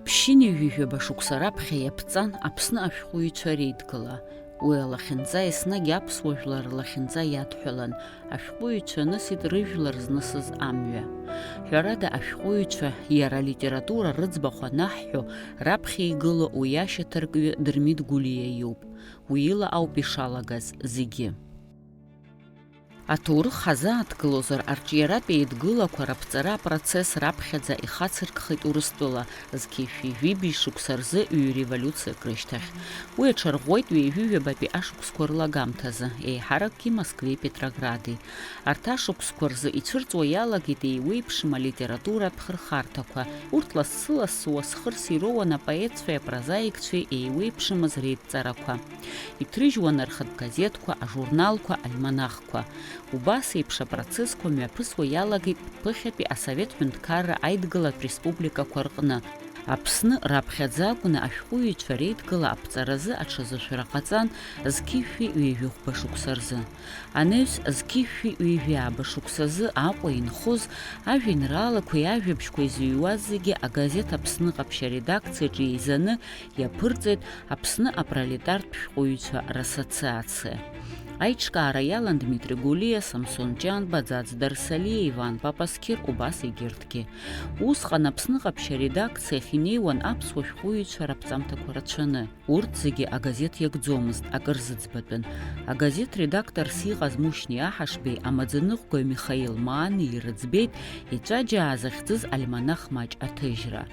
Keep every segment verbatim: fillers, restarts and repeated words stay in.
Ԥшьынҩажәижәаба шықәса раԥхьа иаԥҵан Аԥсны ашәҟәыҩҩцәа реидгыла. Уи алахьынҵа еснагь аԥсуа жәлар рлахьынҵа иадҳәалан, ашәҟәыҩҩцәа анысит рыжәлар знысыз амҩа. Ҳәарада, ашәҟәыҩҩцәа, иара алитература рыӡбахә анаҳҳәо, раԥхьа игылоу уи ашьаҭаркҩы Дырмит Гәлиа иоуп. Уи ила ауп ишалагаз зегьы. Аҭоурых ҳазааҭгылозар, арҿиаратә еидгылақәа раԥҵара апроцесс раԥхьаӡа ихацыркхеит Урыстәыла, зқьи жәшәи жәибжь шықәса рзы ҩ-револиуциак рышьҭахь. Уи аҽарӷәӷәеит ҩажәи ҩбатәи ашықәсқәа рлагамҭазы, еиҳаракгьы Москвеи Петрогради. Арҭ ашықәсқәа рзы ицәырҵуа иалагеит еиуеиԥшым алитературатә хырхарҭақәа. Урҭ лассы-лассы уасхырс ироуан апоетцәеи апрозаикцәеи еиуеиԥшымыз реидҵарақәа. Иҭрыжьуан рхатә газеҭқәа, ажурналқәа, альманахқәа. Убас еиԥш апроцессқәа мҩаԥысуа иалагеит ԥыхьатәи асовет ҳәынҭқарра аидгылатә республикақәа рҟны. Аԥсны раԥхьаӡа акәны ашәҟәыҩҩцәа реидгыла аԥҵаразы аҽазышәара ҟаҵан зқьи жәшәи ҩажәи хәба шықәса рзы. Анаҩс зқьи жәшәи ҩажәи ааба шықәсазы Аҟәа инхоз ажәеинраалақәеи ажәабжьқәеи зыҩуаз зегьы агазеҭ Аԥсны ҟаԥшь аредакциаҿы еизаны иаԥырҵеит Аԥсны апролетартә шәҟәыҩҩцәа рассоциациа. Аиҿкаара иалан Дмитри Гәлиа, Самсон Ҷанба, Ӡаӡ Дарсалиа, Иван Папасқьыр, убас егьырҭгьы. Усҟан Аԥсны ҟаԥшь аредакциахь инеиуан аԥсуа шәҟәыҩҩцәа раԥҵамҭақәа рацәаны. Урҭ зегьы агазеҭ иагӡомызт, акыр зыӡбатәын. Агазеҭ редакторс иҟаз Мушьни Аҳашбеи, амаӡаныҟәгаҩ Михаил Маани ирыӡбеит Иҵәаџьаа захьӡыз альманах маҷ аҭыжьра.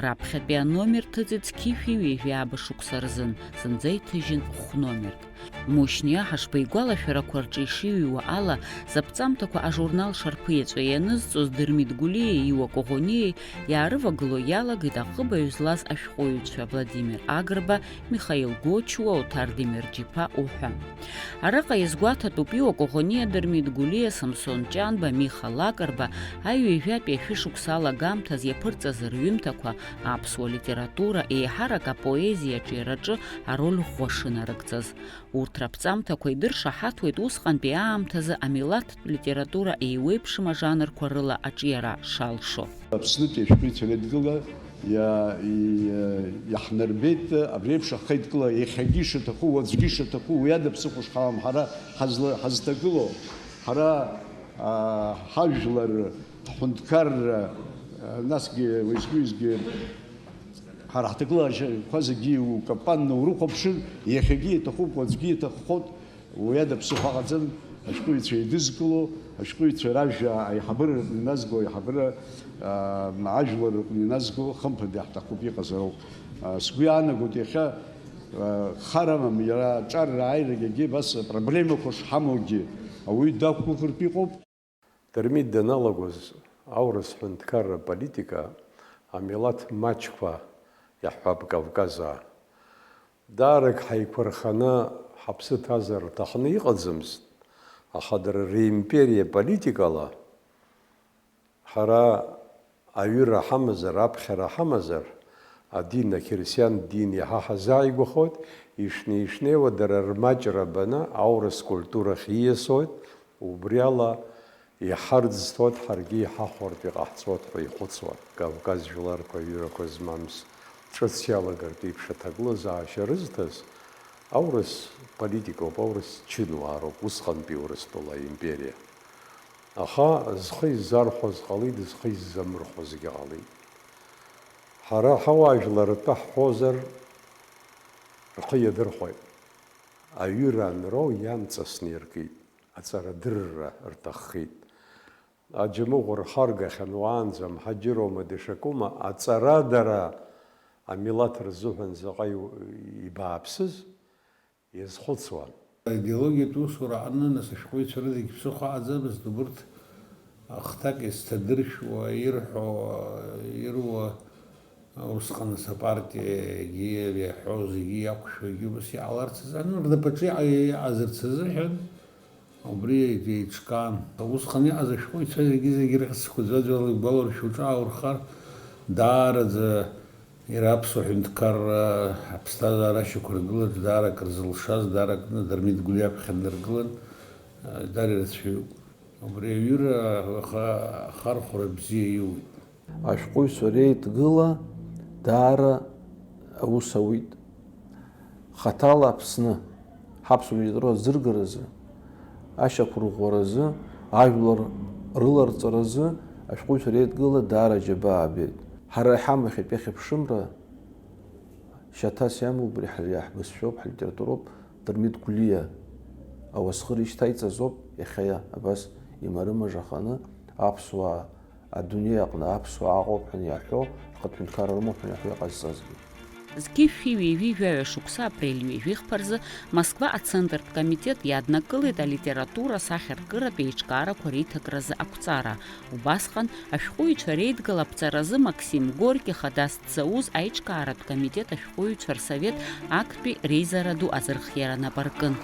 Раԥхьатәи аномер ҭыҵит зқьи жәшәи ҩажәи ааба шықәса рзын, зынӡа иҭыжьын хә-номерк. Мушьни Аҳашба игәалашәарақәа рҿы ишиҩуа ала, заԥҵамҭақәа ажурнал Шарԥы иаҵәа ианызҵоз Дырмит Гәлиеи Иуа Коӷониеи иаарывагыло иалагеит аҟыбаҩ злаз ашәҟәыҩҩцәа Владимир Агрба, Михаил Гочуа, Оҭар Демерџьиԥа уҳәа. Араҟа иазгәаҭатәуп Иуа Коӷониа, Дырмит Гәлиа, Самсон Ҷанба, Миха Лакрба аҩажәатәи ашәышықәса алагамҭаз иаԥырҵаз рҩымҭақәа аԥсуа литература, еиҳарак апоезиа аҿиараҿы ароль ӷәӷәа шынарыгӡаз. Урҭ раԥҵамҭақәа идыршаҳаҭуеит усҟантәи аамҭазы амилаҭтә литература еиуеиԥшым ажанрқәа рыла аҿиара шалшо. Аԥснытәи ашәҟәыҩҩцәа реидгыла иа-, и-, иаҳнарбеит абри еиԥш ахеидкыла, иахьагьы ишаҭаху, уаҵәгьы ишаҭаху, уи ада ԥсыхәа шҳамам ҳара ҳазла-, ҳазҭагылоу, ҳара, аа, ҳажәлар, ҳҳәынҭқарра, насгьы уеизгьы-уеизгьы ҳара ҳҭагылазаашьақәа зегьы укапанны урыхәаԥшыр, иахьагьы иаҭахуп, уаҵәгьы иаҭаххоит, уи ада ԥсыхәа аҟаӡам, ашәҟәыҩҩцәа еидызкыло, ашәҟәыҩҩцәа ражәа аиҳабыра рҟны иназго, аиҳабыра, аа, ажәлар рҟны иназго, хымԥада иаҳҭахуп, иҟазароуп. Аа, сгәы иаанагоит иахьа, аа, хар амам, иара аҿар рааирагьы абас апроблемақәа шҳамоугьы ауаҩы дақәгәыӷыртә иҟоуп. Дырмит даналагоз аурыс ҳәынҭқарра политика амилаҭ маҷқәа иаҳҳәап Кавказаа. Даарак ҳаиқәырханы ҳаԥсы ҭазар рҭахны иҟаӡамызт, аха дара реимпериа политикала ҳара аҩыра ҳамазар, аԥхьара ҳамазар, адин, ақьырсиан дин иаҳа ҳазааигәахоит, ишнеи-ишнеиуа дара рмаҷра баны аурыс культурахь ииасуеит, убриала иҳарӡҭуеит, ҳаргьы иҳахәартә иҟаҳҵоит ҳәа ихәыцуан, Кавказ жәларқәа аҩырақәа змамыз ҿыц иалагартә еиԥш аҭагылазаашьа рызҭаз аурыс политикоуп, аурыс чынуаароуп, усҟантәи Урыстәыла аимпериа. Аха зхы иззархәоз ҟалеит, зхы иззамырхәозгьы ҟалеит. Ҳара ҳауаажәлар ртәы ҳҳәозар, рхы иадырхәеит. Аҩыра анроу иамҵасны иркит, аҵарадырра рҭаххеит. Аџьамыӷәа рхаргахьан уаанӡа, мҳаџьыроума, дашакума, аҵара дара амилаҭ рзыҳәан заҟа иу-, ибааԥсыз, иазхәыцуан. Аидеологиатә усура аҟны, нас, ашәҟәыҩҩцәа рызегь ԥсыхәа аӡамызт, убырҭ ахҭак изҭадыршәуа, ирҳәо, ируа, усҟан, нас, апартиагьы иаҳәо зегьы иақәшәогьы убас иҟаларц азы, ан рнапаҿы иҟа-, иҟазарц азыҳәан, убри еиҿкаан. Усҟан иҟаз ашәҟәыҩҩцәа зегьы, зегьы рыхьӡқәа ӡәаӡәала игәаларшәо уҿааурхар, даараӡа Иара аԥсуа ҳәынҭқарра аԥсҭазаара ашьақәыргылаҿ даара акыр зылшаз, даара акны Дырмит Гәлиа аԥхьа днаргылан, даара ирацәаҩуп. Убри аҩыра аха-, ахархәара бзиа иоуит. Ашәҟәыҩҩцәа реидгыла Даара аус ауит. Хаҭала Аԥсны, ҳаԥсуа литература азыргаразы, ашьақәырӷәӷәаразы, ажәлар рыларҵаразы ашәҟәыҩҩцәа реидгыла даара аџьабаа аабеит. Ҳара иҳамоу иахьатәи ахьыԥшымра шьаҭас иамоу убри ҳара иаҳбызшәоуп, ҳлитературоуп. Дырмит Гәлиа ауасхыр ишьҭаиҵазоуп иахьа абас имарымажаханы аԥсуаа адунеи аҟны аԥсуаа ыҟоуп ҳәа иаҳәо, рхатәымҭәқәа рымоуп ҳәа иаҳәо иҟазҵазгьы. Зқьи шәи ҩажәи жәаҩа шықәса апрель ҩажәи хԥа рзы Москва ацентртә комитет иаднакылеит алитература асахьаркыратә еиҿкаарақәа реиҭакразы ақәҵара. Убасҟан, ашәҟәыҩҩцәа реидгыла аԥҵаразы Максим Горки хадас дзауз аиҿкааратә комитет ашәҟәыҩҩцәа рсовет актәи реизара ду азырхиара нап аркын.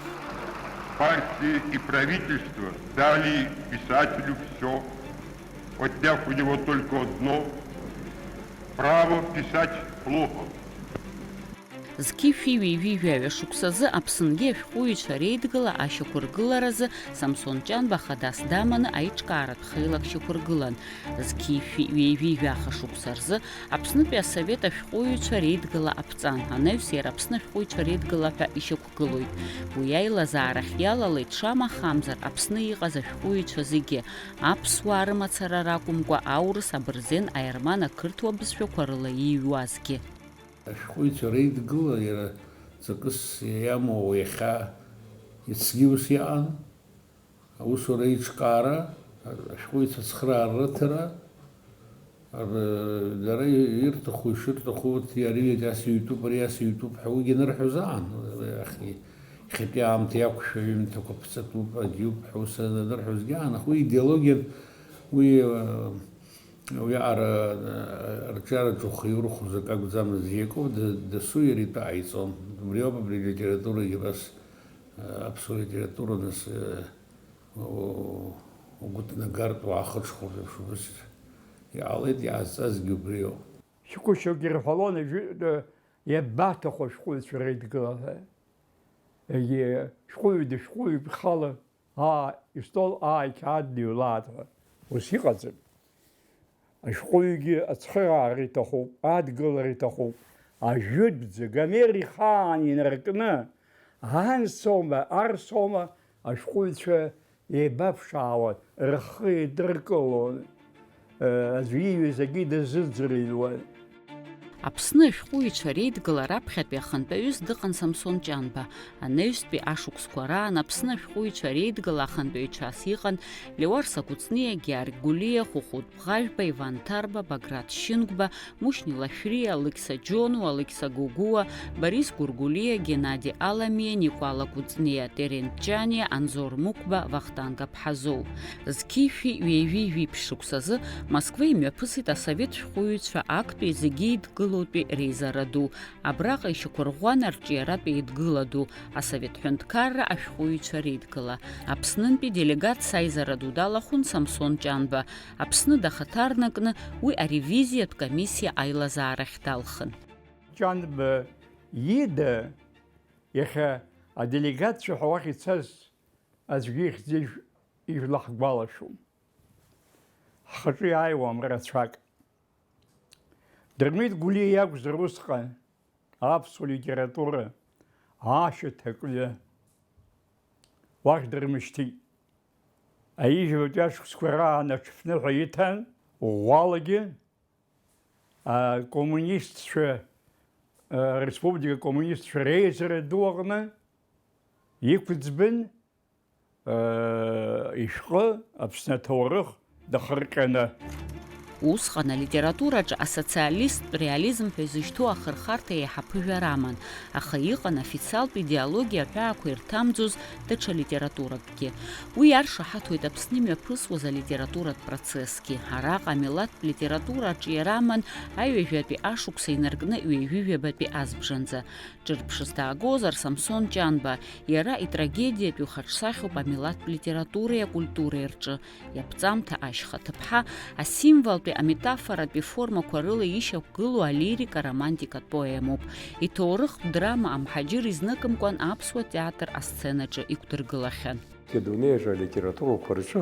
Партии и правительство дали писателю всё, отняв у него только одно: право писать плохо. Зқьи шәи ҩажәи жәаҩа шықәсазы Аԥсынгьы ашәҟәыҩҩцәа реидгыла ашьақәыргыларазы Самсон Ҷанба хадас даманы аиҿкааратә хеилак шьақәыргылан. Зқьи шәи ҩажәи жәаха шықәса рзы Аԥснытәи асовет ашәҟәыҩҩцәа реидгыла аԥҵан, анаҩс иара Аԥсны ашәҟәыҩҩцәа реидгыла ҳәа ишьақәгылоит. Уи аилазаарахь иалалеит, шамахамзар, Аԥсны иҟаз ашәҟәыҩҩцәа зегьы, аԥсуаа рымацара ракәымкәа, аурыс, абырзен, аерман, ақырҭуа бызшәақәа рыла иҩуазгьы. Ашәҟәыҩҩцәа реидгыла иара ҵакыс иамоу иахьа, иацгьы ус иҟан, аусура еиҿкаара, ашәҟәыҩҩцәа ацхыраара рыҭара, р-, дара ирҭаху, ишырҭаху, урҭ ари ас иҩтәуп, ари ас иҩтәуп ҳәа уигьы анырҳәоз аан, иахьа-, иахьатәи аамҭа иақәшәо аҩымҭақәа ԥҵатәуп, агьиуп ҳәа ус анырҳәозгьы аан, аха уи идеологиан, уи, уиаҟара, рҿиараҿы ухы иурхәыз акы акәӡамызт, Иаков д-, дасу иара итәы ҟаиҵон. Убриоуп абри алитературагьы абас, аԥсуа литература нас, у-, угәы ҭнагартә уаахыҽхәоуп еиԥш убыс иҟалеит, иҟазҵазгьы убриоуп. Шәықәшьоугьы ирҳәалон, ижәытәы иабаҭаху ашәҟәыҩҩцәа реидгыла ҳәа. Егьи шәҟәыҩҩы дышәҟәыҩҩ ихала, аа, истол, аа, иқьаад дыҩлааит ҳәа. Ус иҟаӡам. Ашәҟәыҩҩгьы ацхыраара иҭахуп, адгылара иҭахуп. Ажәытәӡа Гомер ихаан инаркны, ан соума, ар соума, ашәҟәыҩҩцәа еибаԥшаауан, рхы еидыркылон, аӡәы ииҩыз акы дазыӡырҩуан. Аԥсны ашәҟәыҩҩцәа реидгыла раԥхьатәи ахантәаҩыс дыҟан Самсон Ҷанба, анаҩстәи ашықәсқәа раан Аԥсны ашәҟәыҩҩцәа реидгыла ахантәаҩцәас иҟан Леуарса Кәыҵниа, Георги Гәлиа, Хәыхәыт Бӷажәба, Иван Ҭарба, Баграт Шьынқәба, Мушьни Лашәриа, Алықьса Џьонуа, Алықьса Гогәуа, Борис Гәыргәлиа, Геннади Аламиа, Никәала Кәыҵниа, Терент Ҷаниа, Анзор Мықәба, Вахтанг Аԥҳазоу. Зқьи шәи ҩажәи жәиԥшь шықәсазы Москва имҩаԥысит асовет шәҟәыҩҩцәа актәи зегьы еидкылотәи реизара ду. Абраҟа ишьақәырӷәӷәан арҿиаратә еидгыла ду, асовет ҳәынҭқарра ашәҟәыҩҩцәа реидгыла. Аԥснынтәи делегатс аизара ду далахәын Самсон Ҷанба. Аԥсны дахаҭарнакны уи аревизиатә комиссиа аилазаарахь далхын. Ҷанба ида иахьа аделегатцәа ҳәа уахь ицаз аӡәгьы ихьӡ ижә-, ижәла ҳгәалашәом. Ҳхаҿы иааиуам рацәак. Дырмит Гәлиа иакәзар усҟан аԥсуа литература ашьаҭакҩы уахь дырмышьҭит. Аижәбатәи ашықәсқәа раан аҽыԥныҳәа иҭан ӷәӷәалагьы акоммунистцәа, ареспублика коммунистцәа реизара ду аҟны иқәӡбын, ишәҟәы Аԥсны аҭоурых дахырҟьаны. Усҟан алитератураҿы асоциалисттә реализм ҳәа изышьҭоу ахырхарҭа еиҳа ԥыжәара аман, аха иҟан официалтә идеологиа аҳәаақәа ирҭамӡоз даҽа литературакгьы. Уи иаршаҳаҭуеит Аԥсны имҩаԥысуаз алитературатә процессгьы. Араҟа амилаҭтә литература аҿиара аман аҩажәатәи ашықәса инаркны ҩажәи жәабатәи азбжанӡа. Ҿырԥшыс даагозар, Самсон Ҷанба, иара итрагедиатәи хаҿсахьоуп амилаҭтә литературеи акультуреи рҿы, иаԥҵамҭа ашьха ҭыԥҳа, асимволтәи аметафоратәи формақәа рыла ишьақәгылоу алирика-романтикатә поемоуп. Иҭоурыхтә драма Амҳаџьыр изныкымкәан аԥсуа театр асценаҿы иқәдыргылахьан. Адунеиаҿы алитературақәа рҿы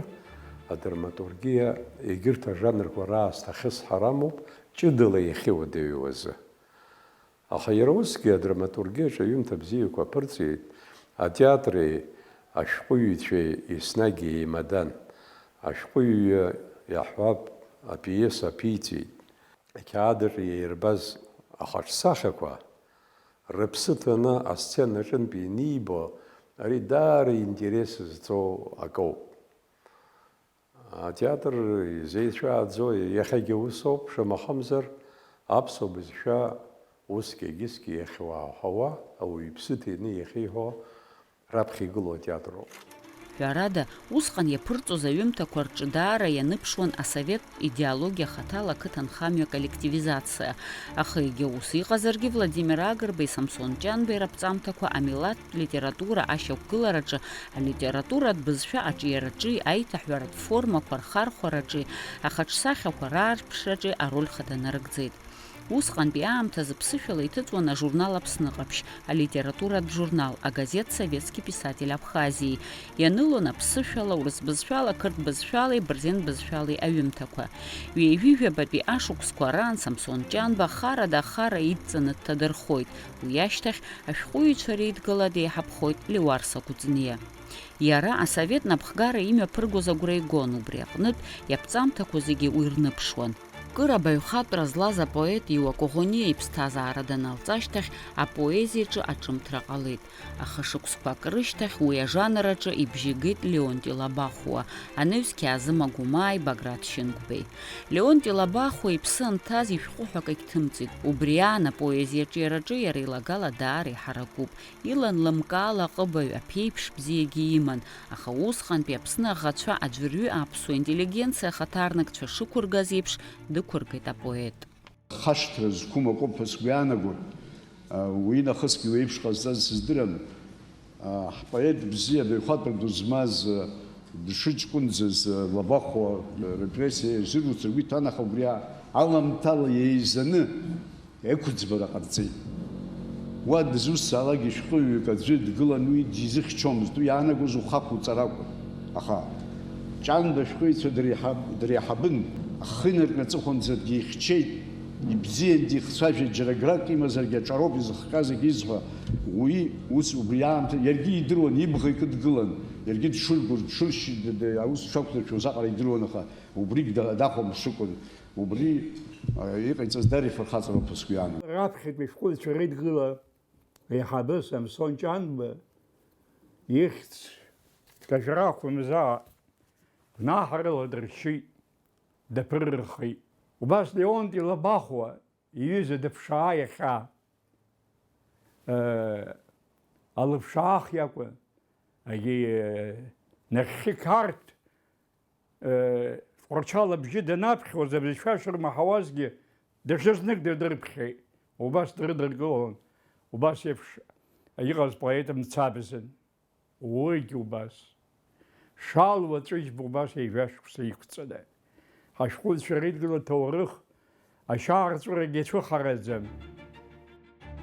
адраматургиа, егьырҭ ажанрқәа раасҭа ахьысҳара амоуп, ҷыдала иахьыуадаҩу азы. Аха иара усгьы адраматургиаҿы аҩымҭа бзиақәа аԥырҵеит, атеатри ашәҟәыҩҩцәеи еснагь еимадан. Ашәҟәыҩҩы иаҳҳәап, апиеса аԥиҵеит. Ақьаадаҿы иаирбаз ахаҿсахьақәа рыԥсы ҭаны асценаҿынтә ианибо, ари даара интерес зҵоу акоуп. Атеатр изеицәааӡо иахьагьы усоуп, шамахамзар, аԥсуа бызшәа усгьы егьысгьы иахьуаҳауа, ауаҩы иԥсы ҭины иахьиҳәо раԥхьа игылоу атеатр ауп. Ҳәарада, усҟан иаԥырҵоз аҩымҭақәа рҿы даара ианыԥшуан асоветтә идеологиа хаҭала ақыҭанхамҩа коллективизациа. Аха егьа ус иҟазаргьы, Владимир Агрбеи Самсон Ҷанбеи раԥҵамҭақәа амилаҭтә литература ашьақәгылараҿы, алитературатә бызшәа аҿиараҿы, аиҭаҳәаратә формақәа рхархәараҿы, ахаҿсахьақәа раарԥшраҿы ароль хада нарыгӡеит. Усҟантәи аамҭазы ԥсышәала иҭыҵуан ажурнал Аԥсны ҟаԥшь, алитературатә журнал, агазеҭ Советский писатель Абхазии. Ианылон аԥсышәала, урыс бызшәала, қырҭ бызшәалеи бырзен бызшәалеи аҩымҭақәа. Ҩажәижәабатәи ашықәсқәа раан Самсон Ҷанба ахарада ахара идҵаны дҭадырхоит. Уи ашьҭахь ашәҟәыҩҩцәа реидгыла деиҳабхоит Леуарса Кәыҵниа. Иара асовет напхгара имҩаԥыргоз агәра игон, убри аҟнытә иаԥҵамҭақәа зегьы уи рныԥшуан. Кыр абаҩхатәра злаз апоет Иуа Коӷониа иԥсҭазаара даналҵ ашьҭахь апоезиаҿы аҿымҭра ҟалеит. Аха шықәсқәак рышьҭахь уи ажанр аҿы ибжьы геит Леонти Лабахәуа, анаҩс Қьаазым Агәымааи Баграт Шьынқәбеи. Леонти Лабахәуа иԥсы анҭаз ишәҟәыҳәа акагь ҭымҵит. Убри аан апоезиа аҿиараҿы иара илагала даара иҳаракуп. Илан лымкаала аҟыбаҩ, аԥеиԥш бзиагьы иман, аха усҟантәи Аԥсны аӷацәа аӡәырҩы аԥсуа интеллигенциа ахаҭарнакцәа шықәыргаз еиԥш дықәыргеит апоет. Хашҭра зқәым акоуп ҳәа сгәы иаанагоит. Уи нахысгьы уи еиԥш ҟазҵаз сыздырам. Ҳпоет бзиа, абаҩхатәра ду змаз, дшыҷкәынӡаз, Лабахәуа репрессиа ирзырурц ргәы иҭан, аха убри аламҭала еизаны Еқәыӡбара ҟарҵеит. Уа дызусҭзаалак ишәҟәыҩҩык аӡәы дгылан, уи дизыхьчомызт, уи иаанагоз ухақәуҵар акәын. Аха Ҷанба ашәҟәыҩҩцәа дреиҳаб-, дреиҳабын, ахы инаркны аҵыхәанӡа дихьчеит, ибзиан дихцәажәеит, џьара грак имазаргьы аҿароуп изыхҟьаз егьизҳәа, уи ус убри аамҭа иаргьы идыруан, ибӷа икыдгылан, иаргьы дшыргоз, дшыршь-, д-, д-, аус дшақәнаршәоз аҟара идыруан, аха убригь да-, дахәамԥшыкәан. Убри, а, иҟаиҵаз даара ифырхаҵароуп ҳәа сгәы иаанагоит. Раԥхьатәи ашәҟәыҩҩцәа реидгыла аиҳабы Самсон Ҷанба ихьӡ ҭгажәра ақәымза гәнаҳарыла дыршьит, даԥырырхеит. Убас Леонти Лабахәуа иҩыза дыԥшаа иахьа, э, алыԥшаах иакәын, егьи, э, нахьхьи Қарҭ, э, Тҟәарчал абжьы данаԥхьоз, абызшәа шырмаҳауазгьы, даҽазнык дадырԥхьеит. Убас дрыдыркылон, убас еиԥш иҟаз поет мцабзын. Уигь убас. Шал уаҵәыжәба убас ҩажәа шықәса иқәҵаны. Ҳашәҟәыҩҩцәа реидгыла ҭоурых ашьаарҵәырагьы ацәыхараӡам.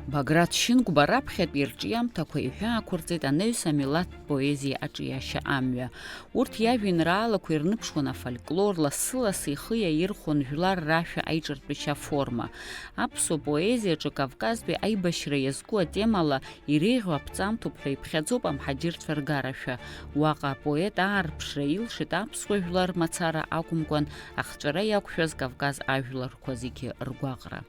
Баграт Шьынқәба раԥхьатәи рҿиамҭақәа иҳәаақәырҵеит анаҩс амилаҭтә поезиа аҿиашьа амҩа. Урҭ иажәеинраалақәа ирныԥшуан афольклор, лассы-лассы ихы иаирхәон жәлар рашәа аиҿартәышьа аформа. Аԥсуа поезиаҿы Кавказтәи аибашьра иазку атемала иреиӷьу аԥҵамҭоуп ҳәа иԥхьаӡоуп амҳаџьырцәа ргарашәа. Уаҟа апоет аарԥшра илшеит аԥсуа жәлар мацара акәымкәан, ахҵәара иақәшәаз Кавказ ажәларқәа зегьы ргәаҟра.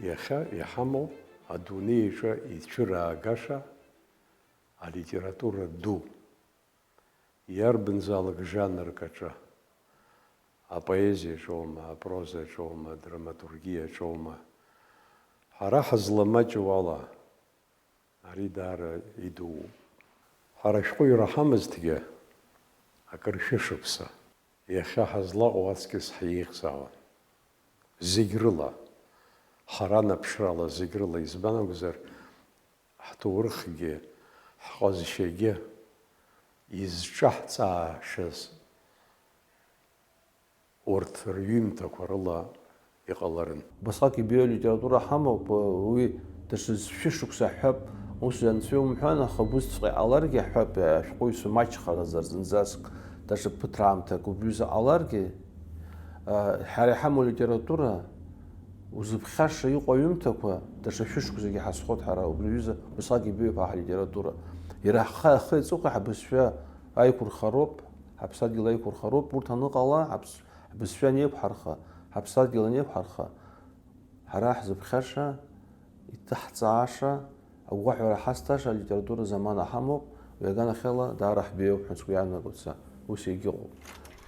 Иахьа иҳамоуп адунеи аҿы ицәыраагаша алитература ду. Иарбанзаалак жанрк аҿы, апоезиаҿоума, апрозаҿоума, адраматургиаҿоума, ҳара ҳазламаҷу ала, ари даара идууп. Ҳара ашәҟәыҩҩра ҳамазҭгьы, акыр шәышықәса, иахьа ҳазлаҟоу аҵкьыс ҳиеихсаауан. Зегь рыла, ҳара наԥшрала зегь рыла, избан акәзар, ҳҭоурыхгьы, ҳҟазшьагьы изҿаҳҵаашаз урҭ рҩымҭақәа рыла иҟаларын. Убасҟак ибеиоу алитература ҳамоуп, уи даҽа шәышықәса ҳҳәап, ус анцәа иумҳәан, аха убысҵәҟьа иҟаларгьы ҳҳәап, ашәҟәыҩҩцәа маҷхаразар зынӡаск, даҽа ԥыҭраамҭак убҩыза ҟаларгьы, ҳара иҳамоу алитература Узыԥхьаша иҟоу аҩымҭақәа даҽа шәышықәсагьы ҳазхоит ҳара, убри аҩыза усҟак ибеиоуп ҳа ҳлитература. Иара ҳхы, ҳхы иаҵыхәа ҳбызшәа аиқәырхароуп, ҳаԥсадгьыл аиқәырхароуп, урҭ аныҟала, ҳаԥс-, ҳбызшәа анеиқәҳарха, ҳаԥсадгьыл анеиқәҳарха, ҳара ҳзыԥхьаша, иҭаҳҵааша, агәаҳәара ҳазҭаша алитература замана ҳамоуп, уи аганахьала даара ҳбеиоуп ҳәа сгәы иаанагоит са, ус егьыҟоуп.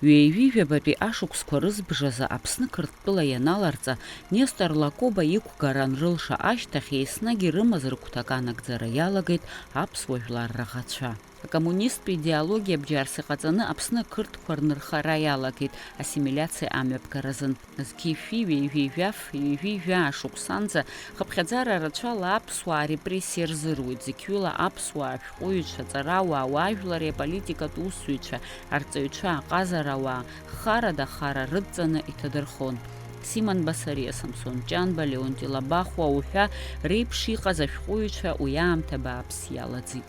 Ҩажәи жәабатәи ашықәсқәа рызбжазы Аԥсны Қырҭтәыла ианаларҵа, Нестор Лакоба иқәгара анрылша ашьҭахь еснагь ирымаз рыгәҭакы анагӡара иалагеит аԥсуа жәлар раӷацәа. Акоммунисттә идеологиа бџьарс иҟаҵаны Аԥсны ақырҭқәа рнырхара иалагеит ассимилиациа амҩаԥгаразын. Зқьи шәи ҩажәи жәаф, ҩажәи жәаа шықәсанӡа хыԥхьаӡара рацәала аԥсуаа арепрессиа рзыруит, зқьҩыла аԥсуаа, ашәҟәыҩҩцәа, аҵарауаа, ауаажәлари аполитикатә усзуҩцәа, арҵаҩцәа, аҟазарауаа, харада-хара рыдҵаны иҭадырхон. Симон Басариа, Самсон Ҷанба, Леонти Лабахәуа уҳәа реиԥш иҟаз ашәҟәыҩҩцәа уи аамҭа бааԥс иалаӡит.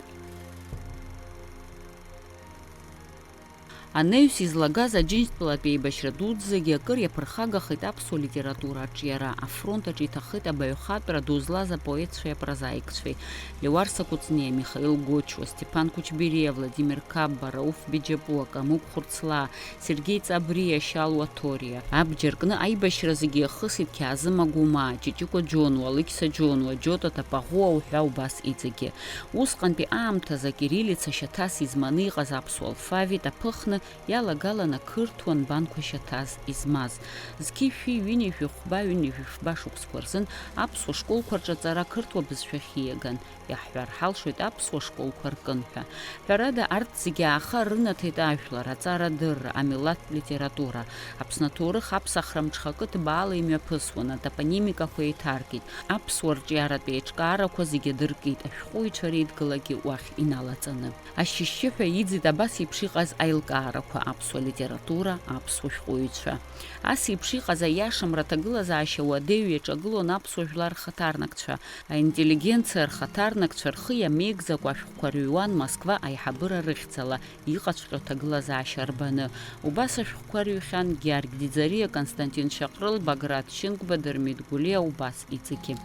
Анаҩс излагаз Аџьынџьтәылатә еибашьра дуӡӡагьы акыр иаԥырхагахеит аԥсуа литература аҿиара. Афронт аҿы иҭахеит абаҩхатәра ду злаз апоетцәеи апрозаикцәеи, Леуарса Кәыҵниа, Михаил Гочуа, Стеԥан Кәычбериа, Владимир Қапба, Рауф Беџьапуа, Камыгә Хәырцлаа, Сергеи Ҵабриа, Шьалуа Ҭориа. Абџьар кны аибашьра зегьы иахысит Қьаазым Агәымаа, Ҷыҷыкәа Џьонуа, Алықьса Џьонуа, Џьота Тапаӷәуа уҳәа убас иҵегьы. Усҟантәи аамҭазы акириллица шьаҭас изманы иҟаз аԥсуа алфавит аԥыхны иалагалан ақырҭуа нбанқәа шьаҭас измаз. Зқьи шәи ҩынҩажәи хәба, ҩынҩажәи фба шықәсқәа рзын аԥсуа школқәа рҿы аҵара ақырҭуа бызшәахь ииаган. Иаҳҳәар ҳалшоит аԥсуа школқәа ркын ҳәа. Ҳәарада, арҭ зегьы ааха рынаҭеит ажәлар, аҵарадырра, амилаҭтә литература. Аԥсны аҭоурых аԥсахра мҽхакы ҭбаала имҩаԥысуан, атопонимикақәа еиҭаркит, аԥсуа рҿиаратә еиҿкаарақәа зегьы дыркит, ашәҟәыҩҩцәа реидгылагьы уахь иналаҵаны. Ашьшьыҳәа иӡит абас еиԥш иҟаз аилкаарақәа аԥсуа литература, аԥсуа шәҟәыҩҩцәа. Ас еиԥш иҟаз аиашамра аҭагылазаашьа уадаҩ иаҿагылон аԥсуа жәлар рхаҭарнакцәа, аинтеллигенциа рхаҭарнакцәа рхы иамеигӡакәа ашәҟәқәа рыҩуан Москва аиҳабыра рыхьӡала иҟаҵәҟьоу аҭагылазаашьа рбаны. Убас ашәҟәқәа рыҩхьан Георги Ӡариа, Константин Шьаҟрыл, Баграт Шьынқәба, Дырмит Гәлиа, убас иҵегьы.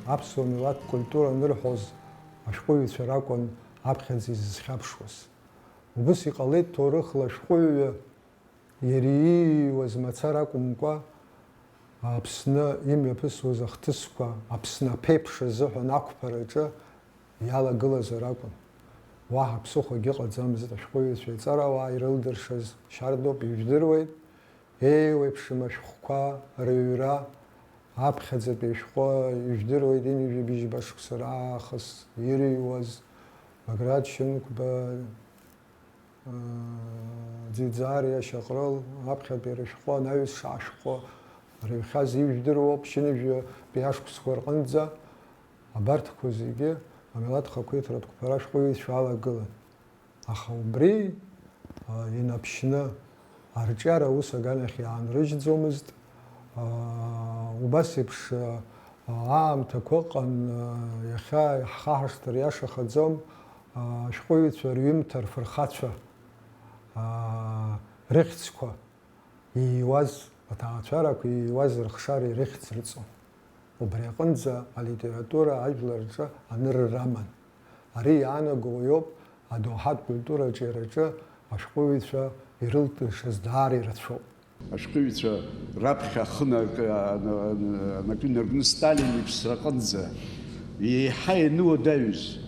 Аԥсуа милаҭтә культура анырҳәоз ашәҟәыҩҩцәа ракәын аԥхьаӡа изызхьаԥшуаз. Убыс иҟалеит ҭоурыхла ашәҟәыҩҩы иара ииҩуаз мацара акәымкәа, Аԥсны имҩаԥысуаз ахҭысқәа Аԥсны аԥеиԥш азыҳәан ақәԥараҿы иалагылазар акәын. Уаҳа ԥсыхәагьы ыҟаӡамызт ашәҟәыҩҩцәа иҵарауаа ирылдыршаз шьардоуп, ижәдыруеит, еиуеиԥшым ашәҟәқәа рыҩра, аԥхьаӡатәи ашәҟәы ижәдыруеит, ҩынҩажәи быжьба шықәса раахыс ирыҩуаз Баграт Шьынқәба, Ӡиӡариа, Шьаҟрыл, аԥхьатәи рышәҟәы, анаҩс шаашәҟәы рыҩхьаз ижәдыруоуп, ԥшьынҩажәи ашықәсқәа рҟынӡа абарҭқәа зегьы амилаҭ хақәиҭратә қәԥара ашәҟәыҩҩцәа алагылан. Аха убри, а, инаԥшьны арҿиара аус аганахь иаанрыжьӡомызт. А, убас еиԥш, а, аамҭақәа ыҟан, а, иахьа иаҳхаҳаршҭыр иашахаӡом, а, ашәҟәыҩҩцәа рҩымҭа рфырхацәа, а, рыхьӡқәа ииуаз, аҭаацәарақәа ииуаз рыхшара ирыхьӡырҵон. Убри аҟынӡа алитература ажәлар рҿы анырра аман. Ари иаанаго уаҩоуп адоуҳатә культура аҿиараҿы ашәҟәыҩҩцәа ирылтышаз даара ирацәоуп. Ашәҟәыҩҩцәа раԥхьа ахы на-, на-, на-, анакы инаркны Сталин иԥсраҟынӡа еиҳа иануадаҩыз,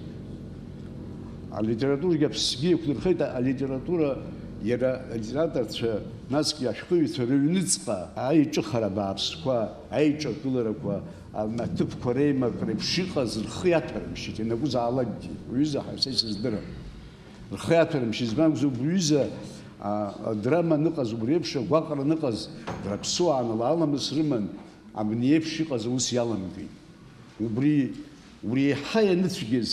алитературагьы Аԥсны иақәнархеит, алитература иара алитераторцәа, насгьы ашәҟәыҩҩцәа рыҩныҵҟа аиҿыхара бааԥсқәа, аиҿагыларақәа, аҭыԥқәа реимакра еиԥш иҟаз рхы иаҭәарымшьеит, ианакәызаалакгьы, уҩыза ҳәа са исыздырам. Рхы иаҭәарымшьеит, избан акәзар, убри аҩыза, а, адрама аныҟаз, убри еиԥш агәаҟра аныҟаз, дара ԥсуаанала аламыс рыман, абни еиԥш иҟаз аус иаламгеит. Убри, убри еиҳа ианыцәгьаз,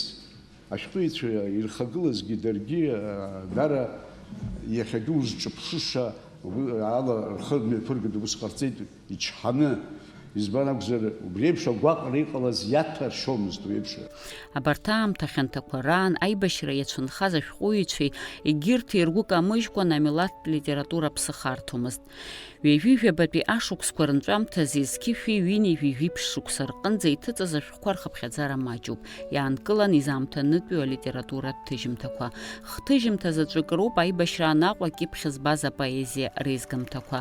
ашәҟәыҩҩцәа ирхагылазгьы даргьы, а, дара иахьагьы узҿыԥшыша ала рхы мҩаԥыргеит, ус ҟарҵеит, ичҳаны, Избан акәзар, убри еиԥш агәаҟра иҟалаз иаҭәаршьомызт уи еиԥш. Абарҭ аамҭа хьанҭақәа раан аибашьра иацәынхаз ашәҟәыҩҩцәеи егьырҭи ргәы камыжькәан амилаҭтә литература ԥсыхарҭомызт. Ҩажәи жәабатәи ашықәсқәа рынҵәамҭазы зқьышәи ҩынҩажәи жәиԥшь шықәса рҟынӡа иҭыҵыз ашәҟәқәа рхыԥхьаӡара маҷуп, иаанкылан изаамҭанытәиу алитературатә ҭыжьымҭақәа. Хҭыжьымҭа заҵәык роуп аибашьраан Аҟәа кьыԥхь збаз апоезиа реизгамҭақәа.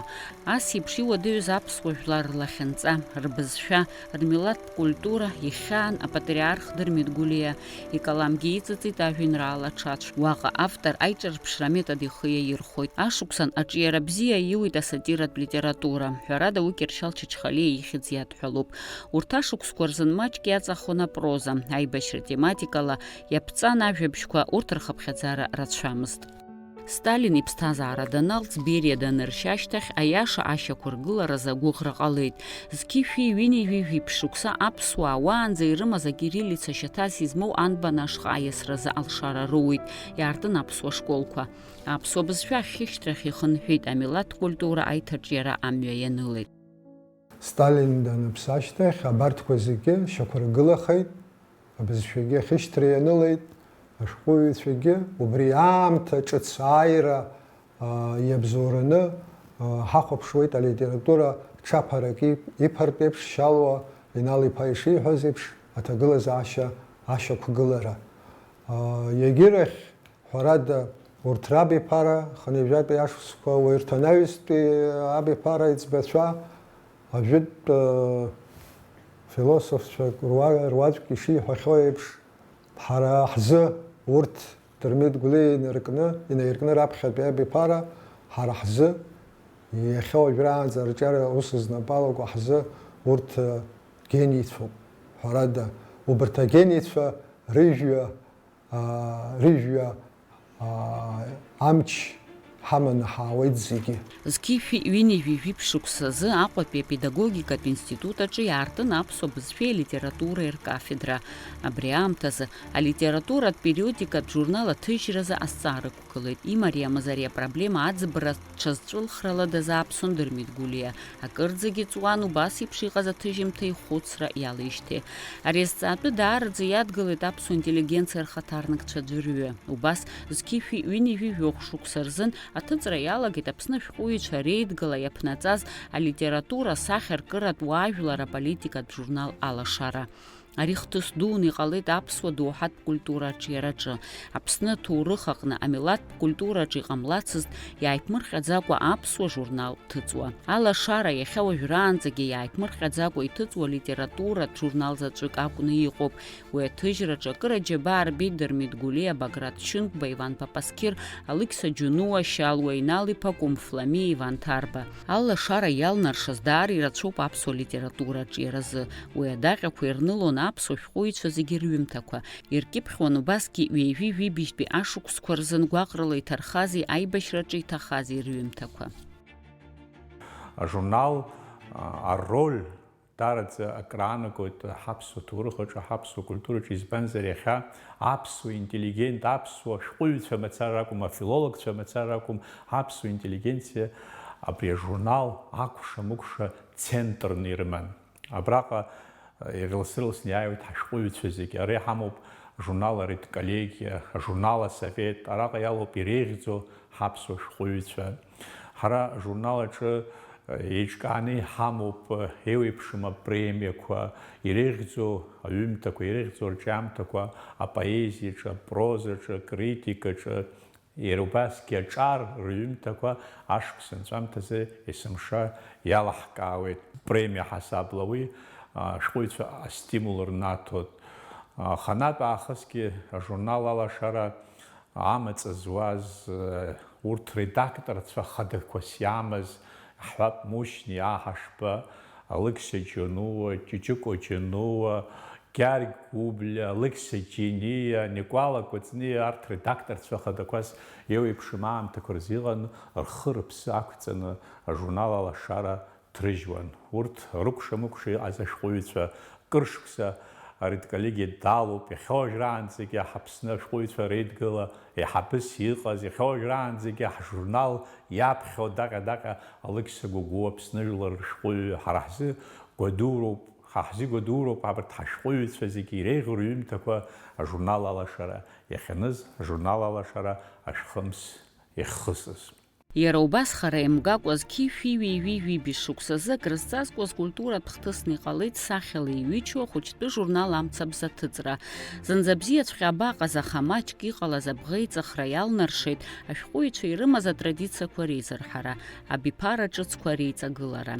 Ас еиԥш иуадаҩыз аԥсуа жәлар рлахьынҵа, рбызшәа, рмилаҭтә культура ихьаан апатриарх Дырмит Гәлиа икаламгьы иҵыҵит ажәеинраала ҽацә. Уаҟа автор аиҿырԥшра аметод ихы иаирхәоит. Ашықәсан аҿиара бзиа ииуит асатиратә литература. Ҳәарада, уи Кьыршьал Чачхалиа ихьӡ иадҳәалоуп. Урҭ ашықәсқәа рзын маҷк иаҵахон апроза, аибашьра тематикала иаԥҵан ажәабжьқәа, урҭ рхыԥхьаӡара рацәамызт. Сталин иԥсҭазаара даналҵ, Бериа даныршь ашьҭахь, аиаша ашьақәыргыларазы агәыӷра ҟалеит. Зқьышәи ҩынҩажәи жәиԥшь шықәса аԥсуаа уаанӡа ирымаз акириллица шьаҭас измоу анбан ашҟа аиасразы алшара роуит, иаартын аԥсуа школқәа. Аԥсуа бызшәа ахьышьҭрахь ихынҳәит, амилаҭ культура аиҭаҿиара амҩа ианылеит. Сталин даныԥсы ашьҭахь абарҭқәа зегьы шьақәыргылахеит, абызшәагьы ахьышьҭра ианылеит, ашәҟәыҩҩцәагьы убри аамҭа ҿыц ааира, аа, иабзоураны, аа, ҳахәаԥшуеит алитература ҽаԥарак ип-, иԥартә еиԥш Шьалуа Инал-иԥа ишиҳәаз еиԥш аҭагылазаашьа ашьақәгылара. Аа, егьирахь, ҳәарада, урҭ рабиԥара, хынҩажәатәи ашықәсқәа уаҩрҭанаҩстәи абиԥара иӡбацәа, ажәытә, э, философцәак руа-, руаӡәк ишиҳәахьоу еиԥш, ҳара ҳзы урҭ Дырмит Гәлиа инаркны, инаиркны раԥхьатәи абиԥара, ҳара ҳзы, иахьа уажәраанӡа арҿиара ус знапы алаку ҳзы урҭ, э, гениецәоуп. Ҳәарада, убарҭ агениецәа рыжәҩа аа, рыжәҩа, аа, амч ҳаманы ҳаауеит зегьы. Зқьышәи ҩынҩажәи жәиԥшь шықәсазы Аҟәатәи апедагогикатә институт аҿы иаартын аԥсуа бызшәеи алитературеи ркафедра. Абри аамҭазы алитературатә периодикатә журнал аҭыжьразы азҵаара ықәгылеит. Имариамыз ари апроблема аӡбара ҽазҵәылхрала дазааԥсон Дырмит Гәлиа. Акырӡагьы ҵуан убас еиԥш иҟаз аҭыжьымҭа ихәыцра иалеижьҭеи. Ари азҵаатәы даараӡа иадгылеит аԥсуа интеллигенциа рхаҭарнакцәа аӡәырҩы. Убас зқьышәи ҩынҩажәи жәохә шықәса рзын аҭыҵра иалагеит Аԥсны ашәҟәыҩҩцәа реидгыла иаԥнаҵаз алитература асахьаркыратә уаажәлар аполитикатә журнал Алашара. Ари хҭыс дуны иҟалеит аԥсуа доуҳатә культура аҿиараҿы. Аԥсны аҭоурых аҟны амилаҭтә культураҿы иҟамлацызт иааиԥмырҟьаӡакәа аԥсуа журнал ҭыҵуа. Алашара иахьа уажәраанӡагьы иааиԥмырҟьаӡакәа иҭыҵуа литературатә журнал заҵәык акәны иҟоуп. Уи аҭыжьраҿы акыр аџьабаа рбеит Дырмит Гәлиа, Баграт Шьынқәба, Иван Папасқьыр, Алықьса Џьонуа, Шьалуа Инал-иԥа, Кәым Фламиа, Иван Ҭарба. Алашара иалнаршаз даара ирацәоуп аԥсуа литература аҿиаразы. Уи адаҟьақәа ирнылон аԥсуа шәҟәыҩҩцәа зегьы рҩымҭақәа. Иркьыԥхьуан убасгьы ҩажәи жәибжьтәи ашықәсқәа рзын гәаҟрала иҭархази аибашьраҿы иҭахази рҩымҭақәа. Ажурнал, а, ароль даараӡа акраанагоит ҳаԥсуа ҭоурых аҿы, ҳаԥсуа культураҿы, избанзар, иахьа аԥсуа интеллигент, аԥсуа шәҟәыҩҩцәа мацара ракәым, афилологцәа мацара ракәым, аԥсуа интеллигенциа абри ажурнал акәша-мыкәша центрны ирыман. Абраҟа, э, ирлас-ырласны иааиуеит ҳашәҟәыҩҩцәа зегьы. Ара иҳамоуп ажурнал Аредколлегиа, ажурнал Асовет, араҟа иалоуп иреиӷьӡоу ҳаԥсуа шәҟәыҩҩцәа. Ҳара ажурнал аҿы, э, еиҿкааны иҳамоуп, э, еиуеиԥшым апремиақәа, иреиӷьӡоу аҩымҭақәа, иреиӷьӡоу арҿиамҭақәа апоезиаҿы, апрозаҿы, акритикаҿы, иара убасгьы аҿар рҩымҭақәа ашықәс анҵәамҭазы есымша иалаҳкаауеит. Премиа ҳасабла уи, а, ашәҟәыҩҩцәа астимул рнаҭоит. А, аханатә аахысгьы ажурнал Алашара амаҵ зуаз, э, урҭ редакторцәа хадақәас иамаз, ҳҳәап, Мушьни Аҳашба, Алықьса Џьонуа, Ҷыҷыкәа Џьонуа, Гьаргь Гәыблиа, Алықьса Џьениа, Никәала Кәыҵниа, арҭ редакторцәа хадақәас еиуеиԥшым аамҭақәа рзы иҟан, рхы-рыԥсы ақәҵаны ажурнал Алашара ҭрыжьуан. Урҭ рыкәша-мыкәша иҟаз ашәҟәыҩҩцәа кыр шықәса аредколлегиа далоуп, иахьа уажәраанӡагьы ҳАԥсны ашәҟәыҩҩцәа реидгыла еиҳабыс иҟаз, иахьа уажәраанӡагьы ҳжурнал иаԥхьо даҟьа-даҟьа Алықьса Гәыгәуа, Аԥсны жәлар рышәҟәыҩҩы, ҳара ҳзы Гәадуроуп, ҳа ҳзы гәадуроуп абарҭ ҳашәҟәыҩҩцәа зегьы иреиӷьу рҩымҭақәа ажурнал Алашара иахьаныз, ажурнал Алашара ашәхымс иахысыз. Иара убас хара имгакәа зқьи шәи ҩеижәи жәибжь шықәсазы акрызҵазкуаз культуратә хҭысны иҟалеит сахьала иҩычоу ахәыҷтәы журнал Амцабз аҭыҵра. Зынӡа бзиаҵәҟьа абаҟаз, аха маҷк иҟалаз абӷеиҵыхра иалнаршеит ашәҟәыҩҩцәа ирымаз атрадициақәа реизырҳара, абиԥара ҿыцқәа реиҵагылара.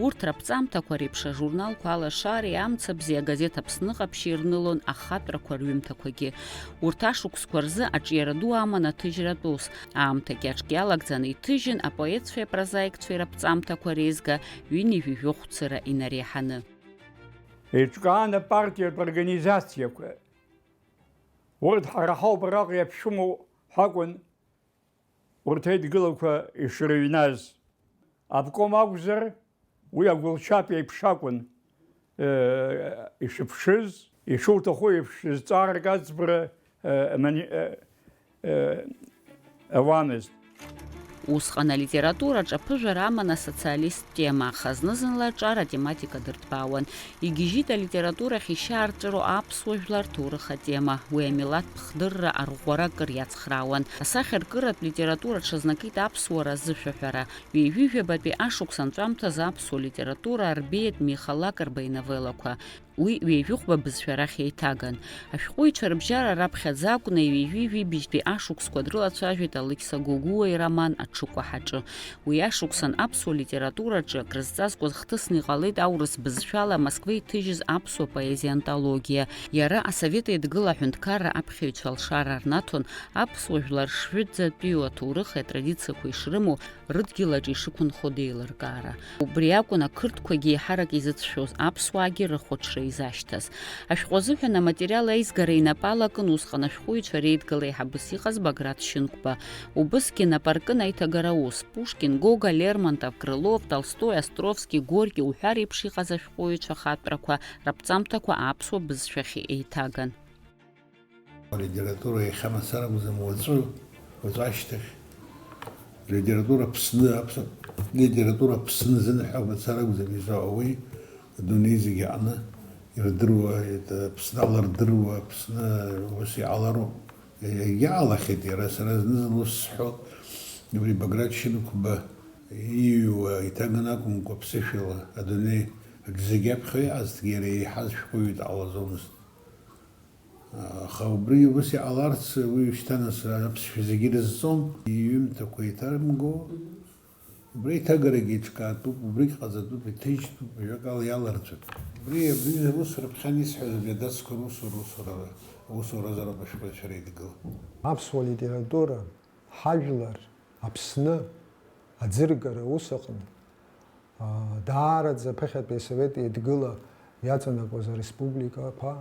Урҭ раԥҵамҭақәа реиԥш ажурналқәа Алашареи Амцабзи, агазеҭ Аԥсны Ҟаԥшьи ирнылон ахатәрақәа рҩымҭақәагьы. Урҭ ашықәсқәа рзы аҿиара ду аман аҭыжьратә ус. Аамҭагьы аҿк иалагӡаны иҭыжьын апоетцәеи апрозаикцәеи раԥҵамҭақәа реизга ҩынҩажәи жәохә цыра инареиҳаны. Еиҿкаан апартиатә организациақәа. Урҭ ҳара ҳауп араҟа иаԥшәымоу ҳәа акәын урҭ аидгылақәа ишрыҩназ. Обком акәзар, уи агәылшьап еиԥш акәын, э, ишыԥшыз, ишуҭаху еиԥш зҵаарак аӡбара, э, мани-, э, э, ауамызт. Усҟан алитератураҿы аԥыжәара аман асоциалисттә тема, аха зны-зынла аҿар атематика дырҭбаауан. Игьежьит алитературахь ишьаарҵәыро аԥсуа жәлар рҭоурых атема, уи амилаҭтә хдырра арӷәӷәара акыр иацхраауан. Асахьаркыратә литература ҽазнакит аԥсуара азышәаҳәара. Ҩажәи жәабатәи ашықәс анҵәамҭазы аԥсуа литература арбеиеит Миха Лакрба иновеллақәа. Уи ҩажәихәба бызшәа рахь еиҭаган. Ашәҟәыҩҩцәа рыбжьара раԥхьаӡа акәны ҩажәи жәибжьтәи ашықәсқәа дрылацәажәеит Алықьса Гогәуа ироман Аҽыкәаҳаҿы. Уи ашықәсан аԥсуа литератураҿы акрызҵазкуаз хҭысны иҟалеит аурыс бызшәала Москва иҭыжьыз аԥсуа поезиа антологиа. Иара асовет еидгыла аҳәынҭқарра аԥхьаҩцәа алшара рнаҭон аԥсуа жәлар шжәытәӡатәиу аҭоурыхи атрадициақәеи шрымоу, рыдгьылаҿ ишықәынхо деилыркаара. Убри акәын ақырҭқәагьы еиҳарак изыцәшәоз, аԥсуаагьы рыхәаҽра изашьҭаз. Ашәҟәы азыҳәан аматериал аизгара инапы алакын усҟан ашәҟәыҩҩцәа реидгыла еиҳабыс иҟаз Баграт Шьынқәба. Убысгьы нап аркын аиҭагара аус. Пушкин, Гоголь, Лермонтов, Крылов, Толстои, Островски, Горки уҳәа реиԥш иҟаз ашәҟәыҩҩцәа хатәрақәа раԥҵамҭақәа аԥсуа бызшәахь еиҭаган. Алитература иахьа мацара акәӡам уаҵәы, уаҵәы ашьҭахь. Литература Аԥсны, аԥсуа литература Аԥсны зынаҳәа мацара акәӡам изаауеи, адунеи зегьы аҟны ирдыруа, это, Аԥсны ала рдыруа, Аԥсны ус иҟалароуп. Иа-, иаалахьеит иара, сара зны-зынла ус сҳәоит, убри Баграт Шьынқәба ииҩуа иҭаган акәымкәа, ԥсышәала адунеи аҿы зегь аԥхьаҩ иҟазҭгьы иара еиҳаз шәҟәыҩҩы дҟалаӡомызт. Аха убри ус иҟаларц, уи шьҭа нас аԥсшәа зегьы ирызҵом, иҩымҭақәа еиҭарымго, убри аиҭагарагьы еиҿкаатәуп, убригь ҟаҵатәуп, иҭыжьтәуп, ажәакала, иаларҵәап. Убри, абри аусура ԥхьан исҳәаз абри адацқәа русура, усура, аусуразароуп ашәҟәыҩҩцәа реидгыла. Аԥсуа литература, ҳажәлар, Аԥсны аӡыргара аус аҟны, аа, даараӡа аԥыхьатәи асовет еидгыла иаҵанакуаз ареспубликақәа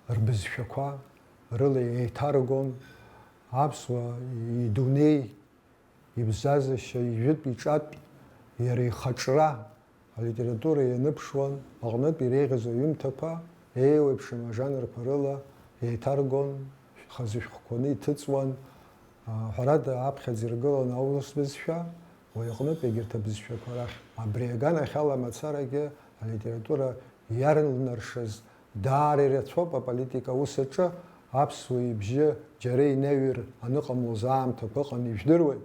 рбызшәақәа рыла еиҭаргон, аԥсуа идунеи, ибзазашьа, ижәытә иҿатә иара ихаҿра алитература ианыԥшуан, аҟнытә иреиӷьыз аҩымҭақәа еиуеиԥшым ажанрқәа рыла еиҭаргон, хазы шәҟәқәаны иҭыҵуан, аа, ҳәарада, аԥхьаӡа иргылон аурыс бызшәа, уи аҟнытә егьырҭ абызшәақәа рахь. Абри аганахьала мацарагьы алитература иарылнаршаз даара ирацәоуп аполитика аус аҿы аԥсуа ибжьы џьара инаҩыр аныҟамлоз аамҭақәа ыҟан, ижәдыруеит.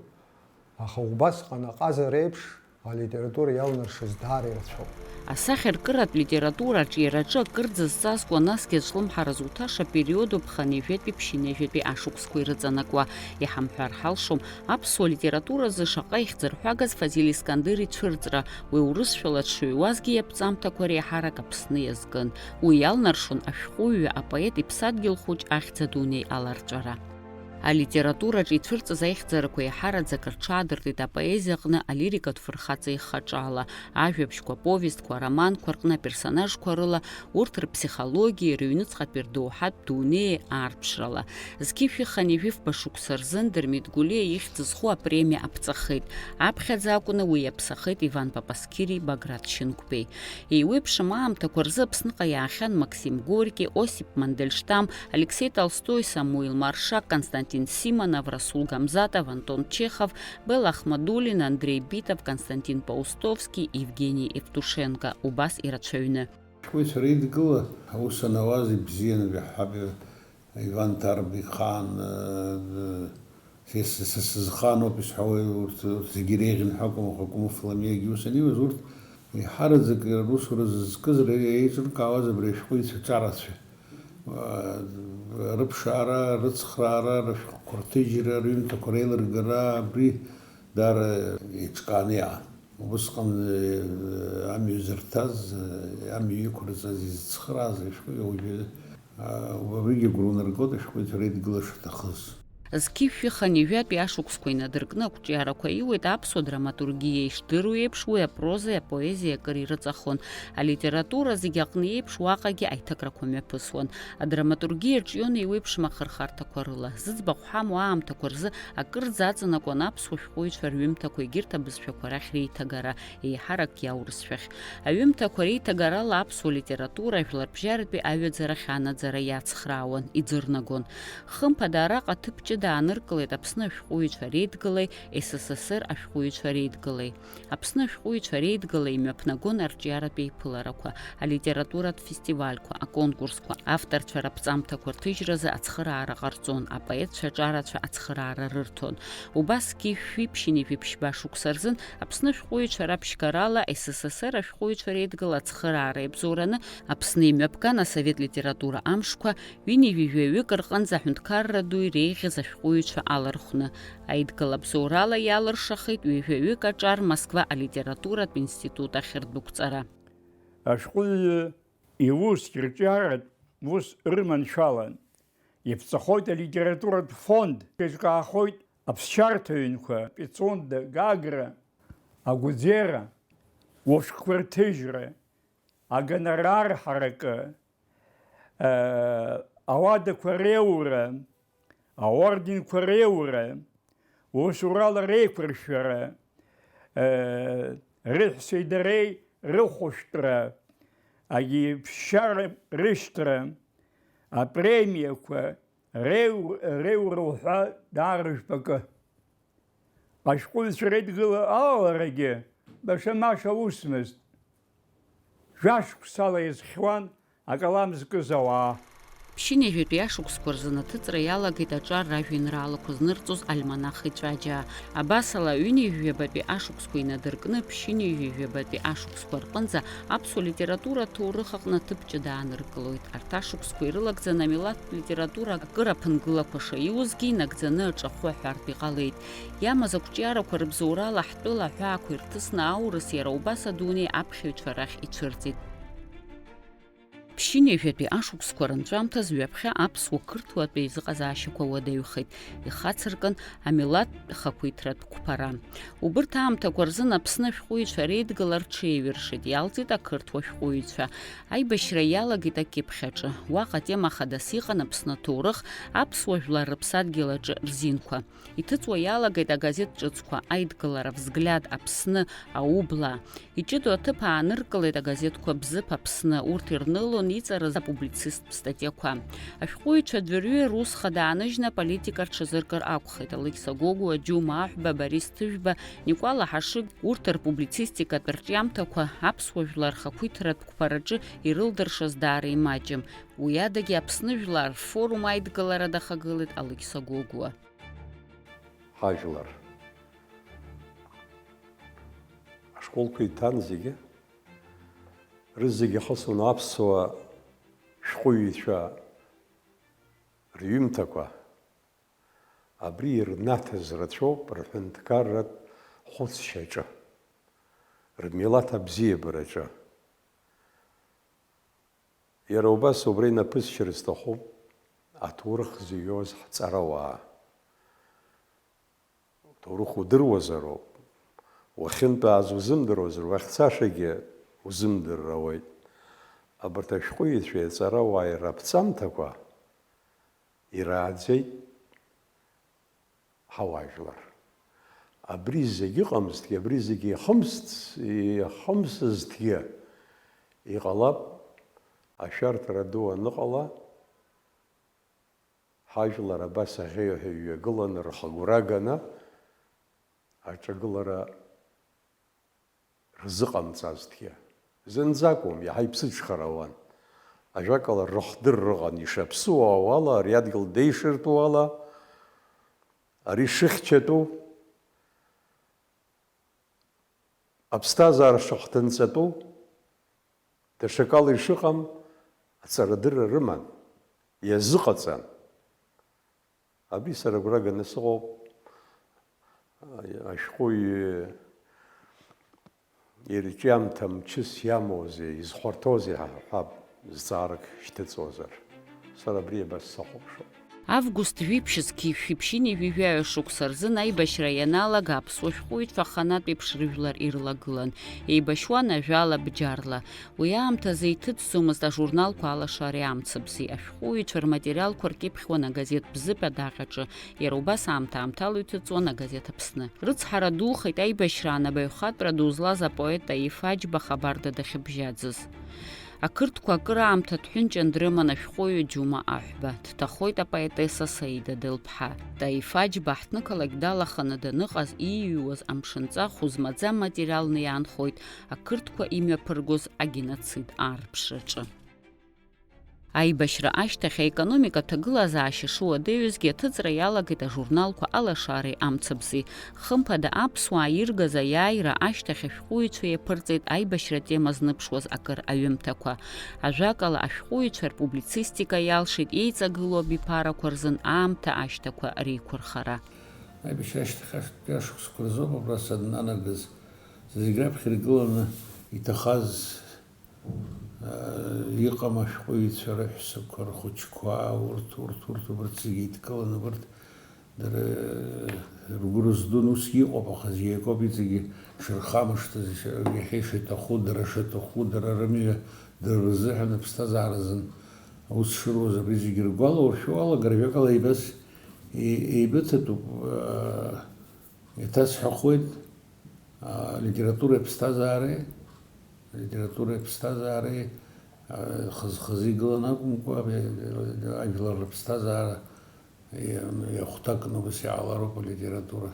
Аха убасҟан аҟазара еиԥш алитература иалнаршаз даара ирацәоуп. Асахьаркыратә литература аҿиараҿы акырӡа зҵазкуа, насгьы ацәлымҳара зуҭаша периодуп хынҩажәатәи ԥшьынҩажәатәи ашықәсқәа ирыҵанакуа. Иҳамҳәар ҳалшом, аԥсуа литература азы шаҟа ихьӡырҳәагаз Фазиль Искандер ицәырҵра, уи урысшәала дшыҩуазгьы иаԥҵамҭақәа реиҳарак Аԥсны иазкын. Уи иалнаршон ашәҟәыҩҩы, апоет иԥсадгьыл хәыҷ ахьӡ адунеи аларҵәара. Алитератураҿы ицәырҵыз аихьӡарақәа еиҳараӡак рҽаадыртит апоезиаҟны алирикатә фырхаҵа ихаҿала, ажәабжьқәа, аповестқәа, ароманқәа рҟны аперсонажқәа рыла, урҭ рыԥсихологиеи рыҩныҵҟатәи рдоуҳатә дунеии аарԥшрала. Зқьи жәшәи хынҩажәи фба шықәса рзын Дырмит Гәлиа ихьӡ зху апремиа аԥҵахеит. Аԥхьаӡа акәны уи иаԥсахеит Иван Папасқьыри Баграт Шьынқәбеи. Еиуеиԥшым аамҭақәа рзы Аԥсныҟа иаахьан Максим Горки, Осип Мандельштам, Алексеи Толстои, Самуил Маршак, Константин Константин Симонов, Расул Гамзатов, Антон Чехов, Белла Ахмадуллина, Андрей Битов, Константин Паустовски, Евгений Евтушенко, убас ирацәаҩны. Ашәҟәыҩҩцәа реидгыла аус анауаз ибзиан, ҳәа Иван Ҭарба ихаан, э, Сес-, Сес-, Сесызхаан ауп исҳәауеи, урҭ, урҭ зегьы иреиӷьын ҳәа акәым, аха Кәымф Ламиагьы ус аниуаз, урҭ еиҳараӡак русура зызкыз, ре-, еиҿыркаауаз абри ашәҟәыҩҩцәа ҿарацәа. Э, рыԥшаара, рыцхраара, рышәҟәқәа рҭыжьра, рҩымҭақәа реилыргара, абри даара еиҿкааны иаан. Убысҟан, э, амҩа зырҭаз, э, амҩа иқәырҵаз, изыцхрааз ашәҟәы уажәы, а, убригьы агәра унаргоит ашәҟәыҩҩцәа реидгыла шаҭахыз. Зқьи жәшәи хынҩажәатәи ашықәсқәа инадыркны ақәҿиарақәа иуеит аԥсуа драматургиа. Ишдыру еиԥш, уи апрозеи апоезиеи акыр ирыҵахон. Алитература зегь аҟны еиԥш, уаҟагьы аиҭакрақәа мҩаԥысуан. Адраматургиа ҿион еиуеиԥшым ахырхарҭақәа рыла. Зыӡбахә ҳамоу аамҭақәа рзы акырӡа аҵанакуан аԥсуа шәҟәыҩҩцәа рҩымҭақәа, егьырҭ абызшәақәа рахь реиҭагара, еиҳаракгьы аурысшәахь. Аҩымҭақәа реиҭагарала аԥсуа литература ажәларбжьаратәи аҩаӡарахь анаӡара иацхраауан, иӡырнагон. Хымԥада, араҟа ҭыԥ ҷыда ааныркылеит Аԥсны ашәҟәыҩҩцәа реидгылеи С С С Р ашәҟәыҩҩцәа реидгылеи. Аԥсны ашәҟәыҩҩцәа реидгыла имҩаԥнагон арҿиаратә еиԥыларақәа, алитературатә фестивальқәа, аконкурсқәа, авторцәа раԥҵамҭақәа рҭыжьразы ацхыраара ҟарҵон, апоетцәа аҿарацәа ацхыраара рырҭон. Убас зқьи жәшәи ԥшьынҩажәи ԥшьба шықәса рзын Аԥсны ашәҟәыҩҩцәа раԥшьгарала С С С Р ашәҟәыҩҩцәа реидгыла ацхыраара иабзоураны Аԥсны имҩаԥган асовет литература амшқәа, ҩынҩажәи жәаҩык рҟынӡа аҳәынҭқарра ду иреиӷьыз ашәҟәыҩҩцәа алархәны. Аидгыла абзоурала иалыршахеит ҩажәаҩык аҿар Москва алитературатә институт ахь рдәықәҵара. Ашәҟәыҩҩы иус, ирҿиаратә ус рыманшәалан, иԥҵахоит алитературатә фонд, еиҿкаахоит аԥсшьарҭа ҩнқәа, Пицунда, Гагра, Агәӡера, ушәҟәқәа рҭыжьра, агонорар ҳаракы, э, ауадақәа реиура, аорденқәа реиура, усурала реиқәыршәара, э, рыҳәсеи дареи рыхәышәтәра, агьи ԥсшьара рышьҭра, апремиақәа реиу-, реиура уҳәа даара жәпакы. Ашәҟәыҩҩцәа реидгыла алаларагьы баша-маша усмызт. Жәашықәсала иазхьуан акалам зкыз ауаа. Ԥшьынҩажәатәи ашықәсқәа рзын аҭыҵра иалагеит аҿар ражәеинраалақәа знырҵоз альманах Иҵәаџьаа. Абасала, ҩынҩажәи жәабатәи ашықәсқәа инадыркны ԥшьынҩажәи жәабатәи ашықәсқәа рҟынӡа аԥсуа литература аҭоурых аҟны ҭыԥ ҷыда ааныркылоит. Арҭ ашықәсқәа ирылагӡаны амилаҭтә литература акыр аԥынгылақәа шаиузгьы инагӡаны аҿахәы аҳәартә иҟалеит. Иамаз ақәҿиарақәа рыбзоурала ҳтәыла аҳәаақәа ирҭысны аурыс иара убас адунеи аԥхьаҩцәа рахь ицәырҵит. Ԥшьынҩажәатәи ашықәсқәа рынҵәамҭаз ҩаԥхьа аԥсуа-қырҭуатәи аизыҟазаашьақәа уадаҩхеит, ихацыркын амилаҭтә хақәиҭратә қәԥара. Убырҭ аамҭақәа рзын Аԥсны ашәҟәыҩҩцәа реидгыла рҽеиҩыршеит, иалҵит ақырҭуа шәҟәыҩҩцәа. Аибашьра иалагеит акьыԥхь аҿы. Уаҟа атема хадас иҟан Аԥсны аҭоурых, аԥсуа жәлар рыԥсадгьыл аҿы рзинқәа. Иҭыҵуа иалагеит агазеҭ ҿыцқәа, Аидгылара, Взгляд, Аԥсны, Аублаа. Иҷыдоу аҭыԥ ааныркылеит агазеҭқәа Бзыԥ, Аԥсны, урҭ ирнылон иҵарыз апублицисттә статиақәа. Ашәҟәыҩҩцәа дырҩегьых рус хада ааныжьны аполитика рҽазыркыр акәхеит. Алықьса Гогәуа, Џьума Аҳәба, Борис Ҭыжәба, Никәала Ҳашыг, урҭ рпублицистикатә рҿиамҭақәа аԥсуа жәлар рхақәиҭратә қәԥараҿы ирылдыршаз даара имаҷым. Уи адагьы Аԥсны жәлар рфорум аидгылара дахагылеит Алықьса Гогәуа. Ҳажәлар ашколқәа иҭан зегьы, рызегьы ихысуан аԥсуа шәҟәыҩҩцәа рҩымҭақәа. Абри ирнаҭаз рацәоуп рҳәынҭқарратә хәыцшьаҿы, рмилаҭ абзиабараҿы. Иара убас убра инаԥысшьыр сҭахуп аҭоурых зыҩуаз ҳҵарауаа. Уҭоурых удыруазароуп. Уахьынтәааз узымдыруазар, уахьцашагьы узымдырыр ауеит. Абарҭ ашәҟәыҩҩцәеи аҵарауааи раԥҵамҭақәа ирааӡеит ҳауаажәлар. Абри зегь ыҟамызҭгьы, абри зегь ихымсц-, ихымсызҭгьы, иҟалап, ашәарҭара ду аныҟала, Ҳажәлар абас аӷьеҩҳәа иҩагыланы рхагәра ганы аҿагылара рзыҟамҵазҭгьы. Зынӡакәым, иаҳа иԥсыҽхар ауан. Ажәакала, рыхдыр рыҟан ишаԥсуа ауала, ари адгьыл деишыртәу ала, ари шыхьчатәу, аԥсҭазаара шыхҭынҵатәу, даҽакала ишыҟам аҵарадырра рыман, иазыҟаҵан. Абри сара агәра ганы сыҟоуп. Ашәҟәыҩҩы ирҿиамҭа мчыс иамоузеи, изхәарҭоузеи ҳәа, ҳәа зҵаарак шьҭыҵуазар, сара абри абас сахәаԥшуан. Август жәиԥшь зқьи шәиԥшьыни жәаҩа шықәса рзын аибашьра ианалага аԥсуа шәҟәыҩҩцәа аханатә еиԥш рыжәлар ирлагылан. Еибашьуан ажәала, бџьарла. Уи аамҭазы иҭыҵӡомызт ажурналқәа Алашареи Амцабзи. Ашәҟәыҩҩцәа рматериалқәа ркьыԥхьуан агазеҭ Бзыԥ адаҟьаҿы, иара убас аамҭа-аамҭала иҭыҵуан агазеҭ Аԥсны. Рыцҳара духеит аибашьраан абаҩхатәра ду злаз апоет Таиф Аџьба хабарда дахьыбжьаӡыз. Ақырҭқәа акыраамҭа дҳәынҷан дрыман ашәҟәыҩҩы Џьума Аҳәба. Дҭахоит апоетесса Саида Делԥҳа. Таиф Аџьба ҳҭнықалақь далаханы даныҟаз, ииҩуаз амшынҵа хәы змаӡам материалны иаанхоит ақырҭқәа имҩаԥыргоз агеноцид аарԥшраҿы. Аибашьра ашьҭахь аекономика аҭагылазаашьа шуадаҩызгьы аҭыҵра иалагеит ажурналқәа Алашареи Амцабзи. Хымԥада, аԥсуаа иргаз аиааира ашьҭахь ашәҟәыҩҩцәа иаԥырҵеит аибашьра атема зныԥшуаз акыр аҩымҭақәа. Ажәакала, ашәҟәыҩҩцәа рпублицистика иалшеит еиҵагылоу абиԥарақәа рзын аамҭа ашьҭақәа реиқәырхара. Аибашьра ашьҭахь ашәҟәтәи ашықәсқәа рзоуп абра саннанагаз, зегь раԥхьа иргыланы иҭахаз, аа, иҟам ашәҟәыҩҩцәа рыҳәсақәа, рхәыҷқәа, урҭ, урҭ, урҭ, убарҭ зегьы еидкыланы, убарҭ дара ргәы рыздун, усгьы иҟоуп, аха зегь акоуп, иҵегьы шырхамышҭыз, иахьа ишаҭаху, дара шаҭаху, дара рымҩа, дара рзыҳәан аԥсҭазааразын аус шыруаз, абри зегьы ргәалауршәо алагар, ажәакала, еибас-, е-, еибыҭатәуп, аа, еиҭасҳәахуеит, аа, литературеи аԥсҭазаареи, литературеи аԥсҭазаареи, аа, хаз-хазы игылан акәымкәа, абри, ажәлар рыԥсҭазаара иа-, иахәҭакны убас иаалароуп алитература.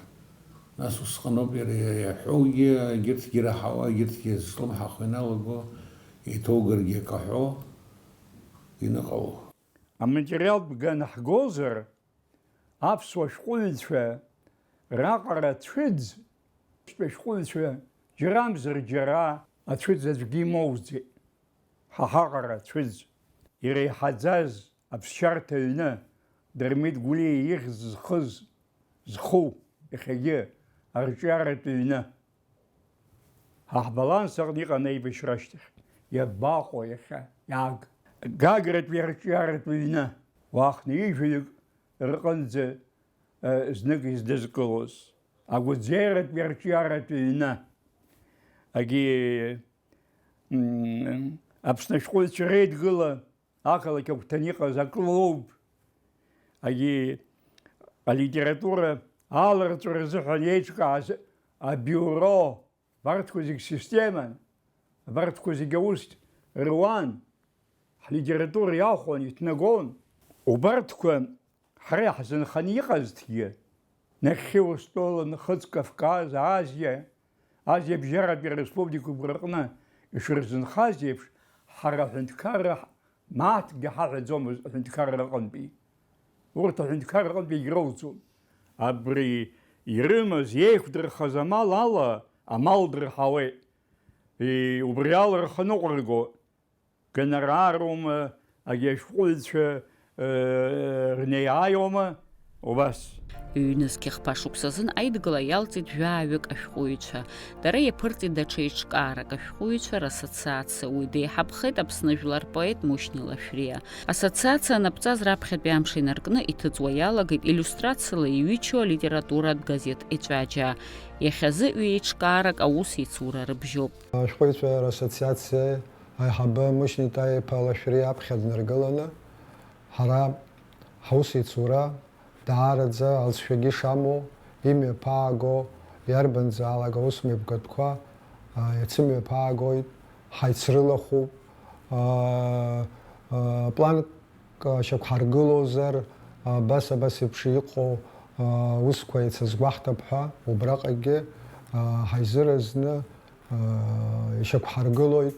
Нас усҟаноуп иара иа-, иаҳәоугьы, егьырҭгьы ираҳауа, егьырҭгьы зҿлымҳахо иналаго, еиҭоугаргьы акаҳәо иныҟало. Аматериалтә ганаҳгозар, аԥсуа шәҟәыҩҩцәа раҟара цәыӡ, аԥсуа шәҟәыҩҩцәа џьарамзар џьара ацәыӡ аӡәгьы имоуӡеит. Ҳа ҳаҟара цәыӡ. Иреиҳаӡаз аԥсшьарҭа ҩны, Дырмит Гәлиа ихьӡ зхыз, зху, иахьагьы арҿиаратә ҩны. Ҳа ҳбаланс аҟны иҟан аибашьра ашьҭахь. Иабаҟоу иахьа, иааг. Гагратәи арҿиаратә ҩны, уахны ҩажәаҩык рҟынӡа, э, знык издызкылоз. Агәаӡеиратәи арҿиаратә ҩны. Агьи, м, Аԥсны ашәҟәыҩҩцәа реидгыла ақалақь агәҭаны иҟаз акы лоуп. Агьи алитература аларҵәара азыҳәан еиҿкааз абиуро, абарҭқәа зегь системан, абарҭқәа зегь аус руан, ҳлитература иахәон, иҭнагон. Убарҭқәа ҳара иаҳзынханы иҟазҭгьы, нахьхьи Урыстәыла, Нхыҵ Кавказ, Азиа, Азиа абжьаратәи ареспубликақәа рҟны ишырзынхаз еиԥш, ҳара аҳәынҭқарра ҳ-, мааҭкгьы ҳаҳәаӡомызт аҳәынҭқарра аҟынтәи. Урҭ аҳәынҭқарра аҟынтәи егьроуӡом. Абри ирымаз, еиқәдырхаз амал ала амал дырҳауеит. И-, убри ала рхы ныҟәырго. Гонорарума, агьи ашәҟәыҩҩцәа, э, рнеиааиуама, убас. Ҩнызқь хԥа шықәсазын Аидгыла иалҵит жәаҩык ашәҟәыҩҩцәа. Дара иаԥырҵит даҽа еиҿкаарак, ашәҟәыҩҩцәа рассоциациа. Уи деиҳабхеит Аԥсны жәлар рпоет Мушьни Лашәриа. Ассоциациа анапҵаз раԥхьатәи амш инаркны иҭыҵуа иалагеит иллиустрациала иҩычоу алитературатә газеҭ Еҵәаџьаа. Иахьазы ҩеиҿкаарак аусеицура рыбжьоуп. Ашәҟәыҩҩцәа рассоциациа аиҳабы Мушьни Таиа-иԥа Лашәриа аԥхьа днаргыланы, ҳара ҳаусеицура даараӡа алҵшәагьы шамоу, имҩаԥааго, иарбанзаалак аусмҩаԥгатәқәа, а, иацымҩаԥаагоит, ҳаицрылахәуп, а, а, планк шьақәҳаргылозар, Абас, абас еиԥш иҟоу, аа, усқәа еицазгәаҳҭап ҳәа, убраҟагьы, аа, ҳаизыразны, аа, ишьақәҳаргылоит.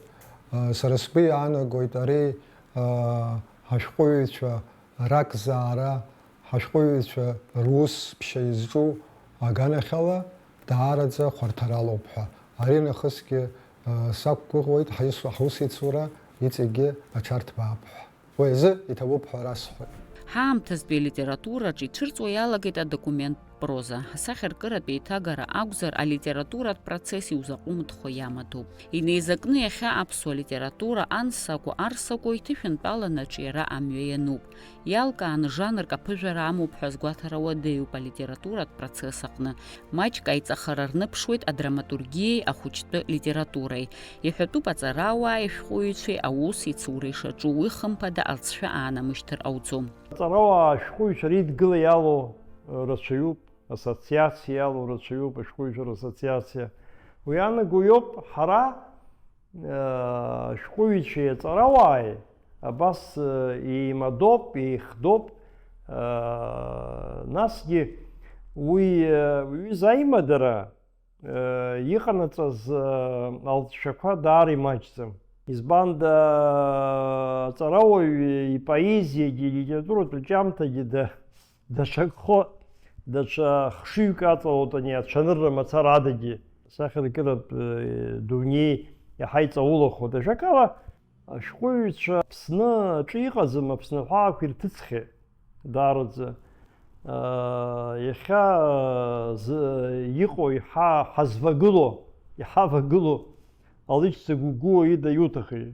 Сара сгәы иаанагоит, ари, аа, ҳашәҟәыҩҩцәа ракзаара, ҳашәҟәыҩҩцәа рус ԥшьа изҿу аганахьала даараӡа хәарҭаралоуп ҳәа. Ари нахысгьы, аа, сақәгәыӷуеит, ҳаус-, ҳусеицура иҵегьгьы аҽарҭбаап ҳәа. Уи азы иҭабуп ҳәа расҳәоит. Ҳаамҭазтәи алитератураҿы ицәырҵуа иалагеит адокумент проза. Асахьаркыратә еиҭагара акәзар, алитературатә процесс иузаҟәымҭхо иамадоуп. Инеизакны иахьа аԥсуа литература ансакәу арсакәу иҭышәынтәаланы аҿиара амҩа иануп. Иалкааны жанрк аԥыжәара амоуп ҳәа азгәаҭара уадаҩуп алитературатә процесс аҟны. Маҷк аиҵахара рныԥшуеит адраматургиеи ахәыҷтәы литературеи. Иҳәатәуп аҵарауааи ашәҟәыҩҩцәеи аус ицура ишаҿу, уи хымԥада алҵшәа аанамышьҭыр ҟауҵом. Аҵарауаа ашәҟәыҩҩцәа реидгыла иалоу, э, рацәаҩуп, ассоциациа иалоу рацәаҩуп, ашәҟәыҩҩцәа рассоциациа. Уи анаго иоуп ҳара, э, ашәҟәыҩҩцәеи аҵарауааи абас, э, еимадоуп, еихдоуп, э, насгьы уи, э, уҩыза аимадара, э, иҟанаҵаз, э, алҵшәақәа даара имаҷӡам. Избанда, аҵарауаҩ ипоезиагьы, илитературатә рҿиамҭагьы да-, даҽакхо, даҽа хшыҩк аҵалоит ани ацәанырра мацара адагьы. Асахьаркыратә, э, дунеи иаҳа иҵаулахоит. Ажәакала, ашәҟәыҩҩцәа Аԥсны аҿы иҟаӡам, Аԥсны аҳәаақәа ирҭыҵхьеит даараӡа. Иахьа, зы, иҟоу иҳа-, ҳазвагылоу, иҳавагылоу Алықьса Гәыгәуа ида иуҭахи?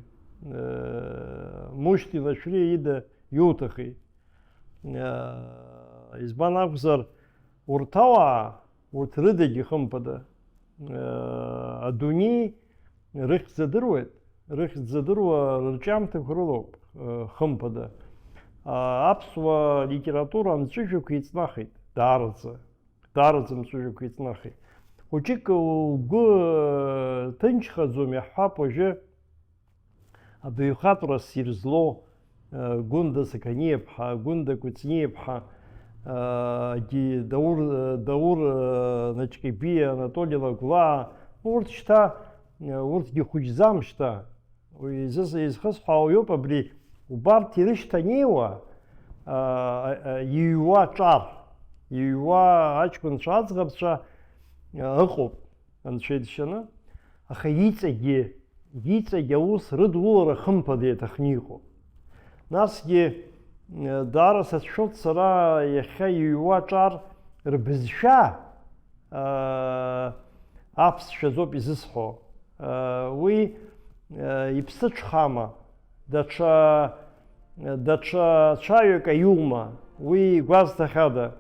Мушьти Лашәриа ида иуҭахи? Избан акәзар, урҭ ауаа, урҭ рыдагьы, хымԥада, адунеи рыхьӡ адыруеит, рыхьӡ адыруа рырҿиамҭақәа рылоуп, хымԥада. Аԥсуа литература амҵәыжәҩақәа еиҵнахит, даараӡа, даараӡа амҵәыжәҩақәа еиҵнахит. Хәыҷык угәы ҭынчхаӡом, иаҳҳәап уажәы, абаҩхатәра ссир злоу, э, Гәында Сақаниаԥҳа, Гәында Кәыҵниаԥҳа, э, ди-, Даур, э, Даур, э, Наҷкьабиа, Анатоли Лагәлаа, урҭ шьҭа, э, урҭгьы хәыҷӡам шьҭа. Уи изыз-, изхысҳәаауа иоуп абри, убарҭ ирышьҭанеиуа, а, а, а, иҩуа ҿар, иҩуа аҷкәынцәа, аӡӷабцәа, а, ыҟоуп. Анцәа иџьшьаны, аха иҵегьы, иҵегь аус рыдулара хымԥада иаҭахны иҟоуп. Насгьы, э, даара сацәшәоит сара иахьа иҩуа аҿар рбызшәа, э, аԥсшәа азоуп изысҳәо. Э, уи, э, иԥсыҽхама, даҽа, даҽа цәаҩык аиума, уи гәазҭахьада?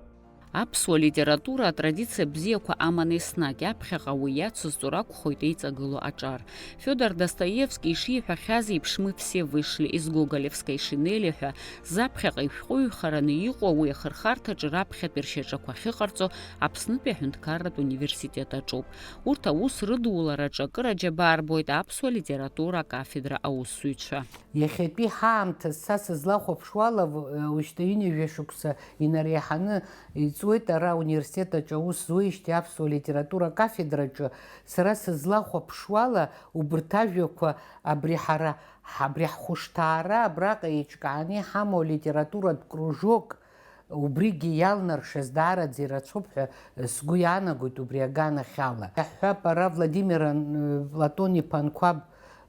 Аԥсуа литература атрадициа бзиақәа аман еснагь, аԥхьаҟа уи иацызҵо ракәхоит еиҵагылоу аҿар. Фиодор Достоевски ишиҳәахьаз еиԥш, «Мы все вышли из гоголевской шинели» ҳәа, заԥхьаҟа ишәҟәыҩҩхараны иҟоу уи ахырхарҭаҿы раԥхьатәи ршьаҿақәа ахьыҟарҵо Аԥснытәи аҳәынҭқарратә университет аҿоуп. Урҭ аус рыдулараҿы акыр аџьабаа рбоит аԥсуа литература акафедра аусзуҩцәа. Иахьатәи ҳаамҭаз са сызлахәаԥшуала, в-, уажәшьҭа ҩынҩажәа шықәса инареиҳаны иҵуеит ара ауниверситет аҿы аус зуеижьҭеи аԥсуа литература акафедраҿы. Сара сызлахәаԥшуала, убырҭ ажәақәа абри ҳара, ҳ-, абри ҳхәышҭаара абраҟа еиҿкааны иҳамоу алитературатә кружок, убригьы иалнаршаз даараӡа ирацәоуп ҳәа сгәы иаанагоит убри аганахьала. Иаҳҳәап, ара Владимир Ан-, Платон-иԥа Анқәаб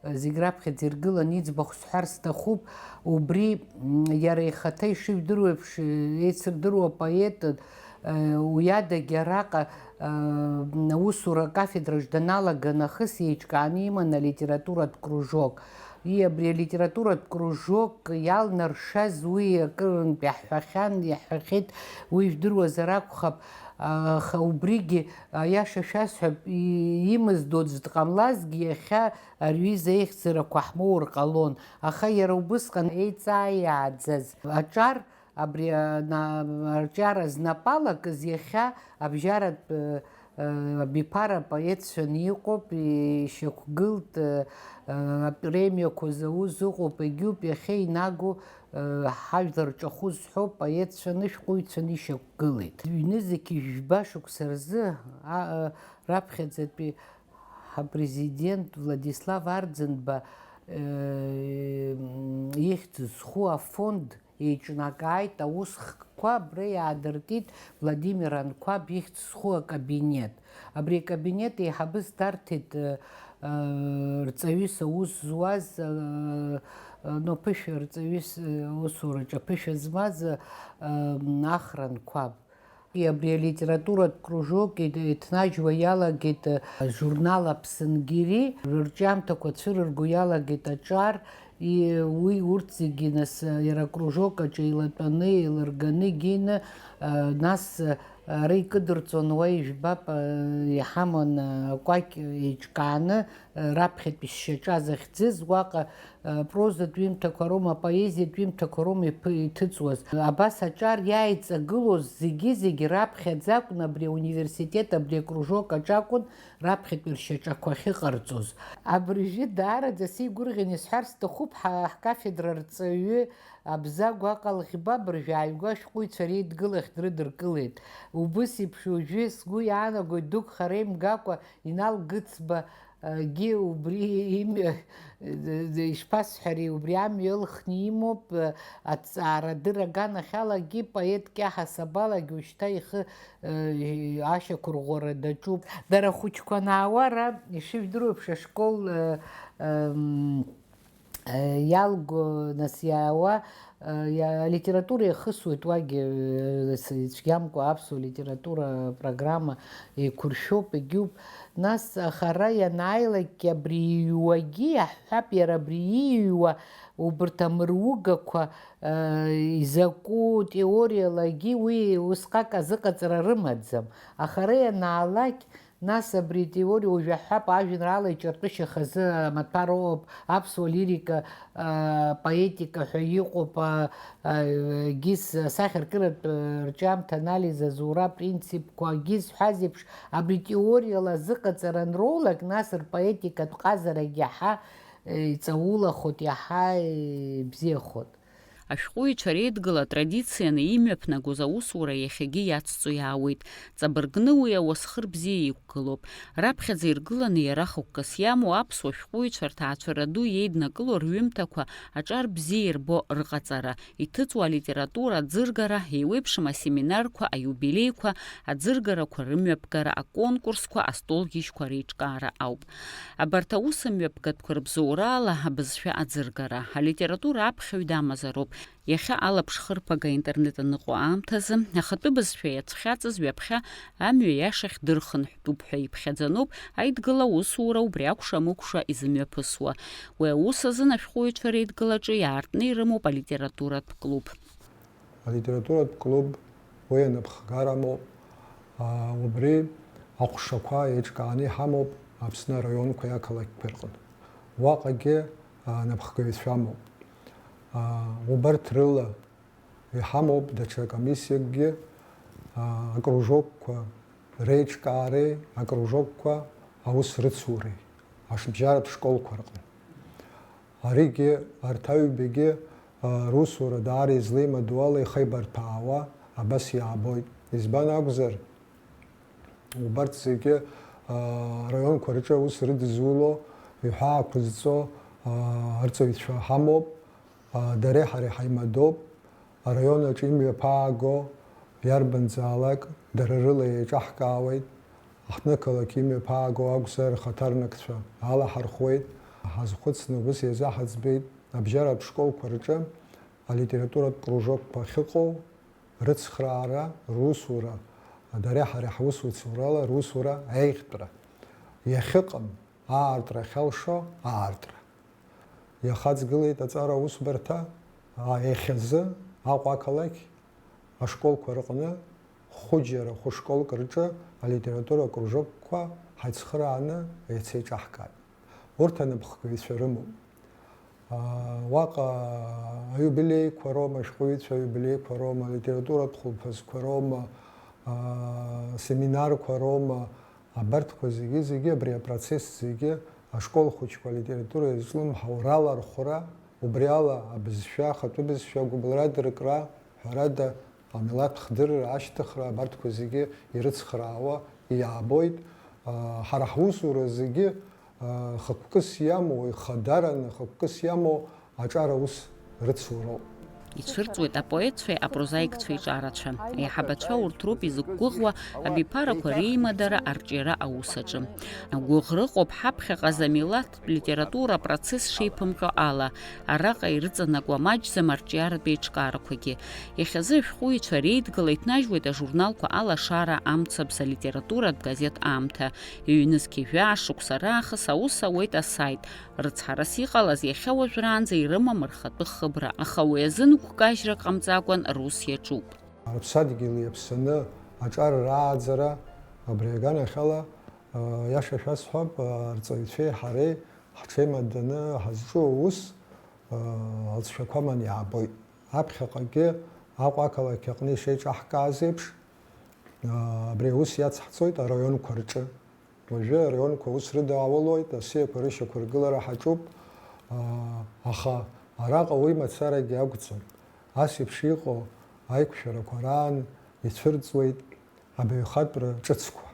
зегь раԥхьаӡа иргыланы иӡбахә сҳәар сҭахуп. Убри, м, иара ихаҭа ишыжәдыруа еиԥш, еицырдыруа поет, э, уи адагьы араҟа, э, аусура акафедраҿ даналага нахыс еиҿкааны иман алитературатә кружок. И абри алитературатә кружок иалнаршаз уи акырынтә иаҳҳәахьан, иаҳҳәахьеит, уи жәдыруазар акәхап, аха убригьы, аиаша шәасҳәап, и-, имаз дуӡә дҟамлазгьы, иахьа ари аҩыза аихьӡарақәа ҳмоур ҟалон, аха иара убысҟан еиҵааиааӡаз аҿар, абри ана-, арҿиара знапы алакыз иахьа абжьаратә, э, Абиԥара поетцәаны иҟоуп, ишьақәгылт, апремиақәа зауз ыҟоуп, егьиуп иахьа инагу, ҳажәлар рҿахәы зҳәо поетцәаны, шәҟәыҩҩцәаны ишьақәгылеит. Ҩнызқь жәба шықәса рзы, а, раԥхьаӡатәи ҳапрезидент Владислав Арӡынба, э, ихьӡ зху афонд еиҿнакааит аус хкқәа, абра иаадыртит Владимир Анқәаб ихьӡ зху акабинет. Абри акабинет еиҳабыс дарҭеит, э, э, рҵаҩыс аус зуаз, э, э, ну, ԥышәа рҵаҩыс, э, усураҿы аԥышәа змаз, э, э, Ахра Анқәаб. Абри алитературатә кружок иҭнажьуа иалагеит ажурнал Аԥсынгьери, рырҿиамҭақәа цәырырго иалагеит аҿар, и-, уи урҭ зегьы, нас, иара акружок аҿы еилатәаны, еилырганы игеины, а, нас, а, ара икыдырҵон, уа ижәбап, а, иҳаман, а, акәакь еиҿкааны, а, раԥхьатәи шьаҿа захьӡыз, уаҟа Прозатә ҩымҭақәа роума, апоезиатә ҩымҭақәа роума иԥы-, иҭыҵуаз? Абас аҿар иааиҵагылоз зегьы-зегьы раԥхьаӡа акәын абри ауниверситет, абри акружок аҿы акәын раԥхьатәи ршьаҿақәа ахьыҟарҵоз. Абыржәы даараӡа сеигәырӷьаны исҳәар сҭахуп, ҳа-, ҳкафедра рҵаҩы Абзагә Аҟалӷьба абыржәы ааигәа ашәҟәыҩҩцәа реидгылахь дрыдыркылеит. Убыс еиԥш уажәы сгәы иаанагоит дук хара имгакәа Инал Гыцба, Гьы убри имҩа, ишԥасҳәари, убри амҩа ылхны имоуп, аҭҵаарадырра аганахьалагьы, поетк иаҳасабалагьы ушьҭа ихы, ашьақәырӷәӷәара даҿуп. Дара хәыҷқәа анаауа, ара, ишыжәдыруа еиԥш, ашкол, м, иалго, нас, иаауа, Иа-, алитература иахысуеит уагьы, э, с-, ицәгьамкәа аԥсуа литература программа еиқәыршәоуп, егьуп. Нас, аха ара ианааилакгьы абри иҩуагьы иаҳҳәап, иара абри иҩуа убарҭ амыругақәа, э, изакәу теориалагьы уи усҟак азыҟаҵара рымаӡам. Аха ара ианаалак, Нас абри атеориа уажә аҳәап, ажәеинраала иҿартәышьа хазы амаҭәар ыҟоуп, аԥсуа лирика, а, поетика ҳәа иҟоуп, а, а, егьыс асахьаркыратә, а, рҿиамҭа анализ азура апринципқәа, егьыс ҳәаз еиԥш, абри теориала азыҟаҵара анроулак, нас рпоетикатә ҟазарагь иаҳа, э, иҵаулахоит, иаҳа, э, ибзиахоит. Ашәҟәыҩҩцәа реидгыла атрадицианы имҩаԥнагоз аусура иахьагьы иацҵо иаауеит. Ҵабыргны уи ауасхыр бзиа иқәгылоуп. Раԥхьаӡа иргыланы иара хықәкыс иамоу аԥсуа шәҟәыҩҩцәа рҭаацәара ду иеиднакыло рҩымҭақәа аҿар бзиа ирбо рҟаҵара, иҭыҵуа алитература аӡыргара, еиуеиԥшым асеминарқәа, аиубилеиқәа, аӡыргарақәа рымҩаԥгара, аконкурсқәа, астолгьежьқәа реиҿкаара ауп. Абарҭ аусмҩаԥгатәқәа рыбзоурала абызшәа аӡыргара, алитература аԥхьаҩ дамазароуп. Иахьа алаԥш хырԥага аинтернет аныҟоу аамҭазы, ахатәы бызшәа иацәхьаҵыз ҩаԥхьа амҩа иашахь дырхынҳәтәуп ҳәа иԥхьаӡаноуп аидгыла усура убри акәша-мыкәша изымҩаԥысуа. Уи аус азын ашәҟәыҩҩцәа реидгылаҿы иаартны ирымоуп алитературатә клуб. Алитературатә клуб уи анапхгара амоуп. Аа, убри аҟәшақәа еиҿкааны иҳамоуп Аԥсны араионқәеи ақалақьқәеи рҟны. Уаҟагьы, аа, напхгаҩцәа амоуп. Аа, убарҭ рыла иҳамоуп даҽа комиссиакгьы, аа, акружокқәа реиҿкаареи акружокқәа аус рыцуреи ашыбжьаратә школқәа рҟны. Аригьы, арҭ аҩбагьы, а, русура даара излеимадоу ала ихеибарҭәаауа абас иаабоит. Избан акәзар, убарҭ зегьы, а, араионқәа рҿы аус рыдызуло, иҳәаақәызҵо, а, арҵаҩцәа ҳамоуп, а, дареи ҳареи ҳаимадоуп. Араион аҿы имҩаԥааго иарбанзаалак дара рыла еиҿаҳкаауеит, аҳҭнықалақь имҩаԥааго акәзар, ахаҭарнакцәа алаҳархәуеит, ҳазхәыцны убыс иазаҳаӡбеит, абжьаратә школқәа рҿы алитературатә кружокқәа ахьыҟоу рыцхраара, русура, дареи ҳареи ҳусуцурала русура аиӷьтәра, иахьыҟам аартра ахьалшо аартра. Иахаҵгылеит аҵара аусбарҭа, а, иахьазы Аҟәа ақалақь ашколқәа рҟны хәыџьара хәышколк рҿы алитература акружокқәа ҳаицхырааны еицеиҿаҳкааит. Урҭ анапхгаҩцәа рымоуп. А, уаҟа аиубилеиқәа роума, ашәҟәыҩҩцәа аиубилеиқәа роума, алитературатә хәылԥазқәа роума, а, семинарқәа роума, Абарҭқәа зегьы-зегьы, абри апроцесс зегьы, ашкол хәыҷқәа алитература иазҿлымҳау ралархәра, убри ала абызшәа, ахатәы бызшәа, агәыбылра дыркра, ҳәарада, амилаҭ хдырра, ашьҭыхра, абарҭқәа зегьы ирыцхраауа иаабоит. Ҳара ҳусура зегьы хықәкыс иамоу, ихадараны хықәкыс иамоу аҿар аус рыцуроуп. Ицәырҵуеит апоетцәеи апрозаикцәеи ҿарацәа. Аиҳабацәа урҭ роуп изықәгәыӷуа абиԥарақәа реимадара, арҿиара аус аҿы. Гәыӷра ыҟоуп ҳаԥхьаҟа замилаҭтә литература апроцесс шеиԥымҟьо ала, араҟа ирыҵанакуа маҷӡам арҿиаратә еиҿкаарақәагьы. Иахьазы ашәҟәыҩҩцәа реидгыла иҭнажьуеит ажурналқәа Алашара, Амцабз, Алитературатә газеҭ Аамҭа. Ҩнызқь жәаа шықәса раахыс аус ауеит асаит. Рыцҳарас иҟалаз иахьа уажәраанӡа ирымам рхатәы хыбра, аха уи азын гәкажьрак ҟамҵакәан рус иаҿуп. Рыԥсадгьыл иаԥсаны аҿар рааӡара абри аганахьала, а, иаша шәасҳәап, а, арҵаҩцәеи ҳареи ҳҽеимаданы ҳазҿу аус, а, алҵшәақәа аман иаабоит. Аԥхьаҟагьы Аҟәа ақалақь аҟны ишеиҿаҳкааз еиԥш, а, абри аус иацҳҵоит араионқәа рҿы. Уажәы араионқәа аус рыдаулоит, асиақәа рышьақәыргылара ҳаҿуп, аа, аха араҟа уи мацарагьы акәӡам. Ас еиԥш иҟоу аиқәшәарақәа раан ицәырҵуеит абаҩхатәра ҿыцқәа.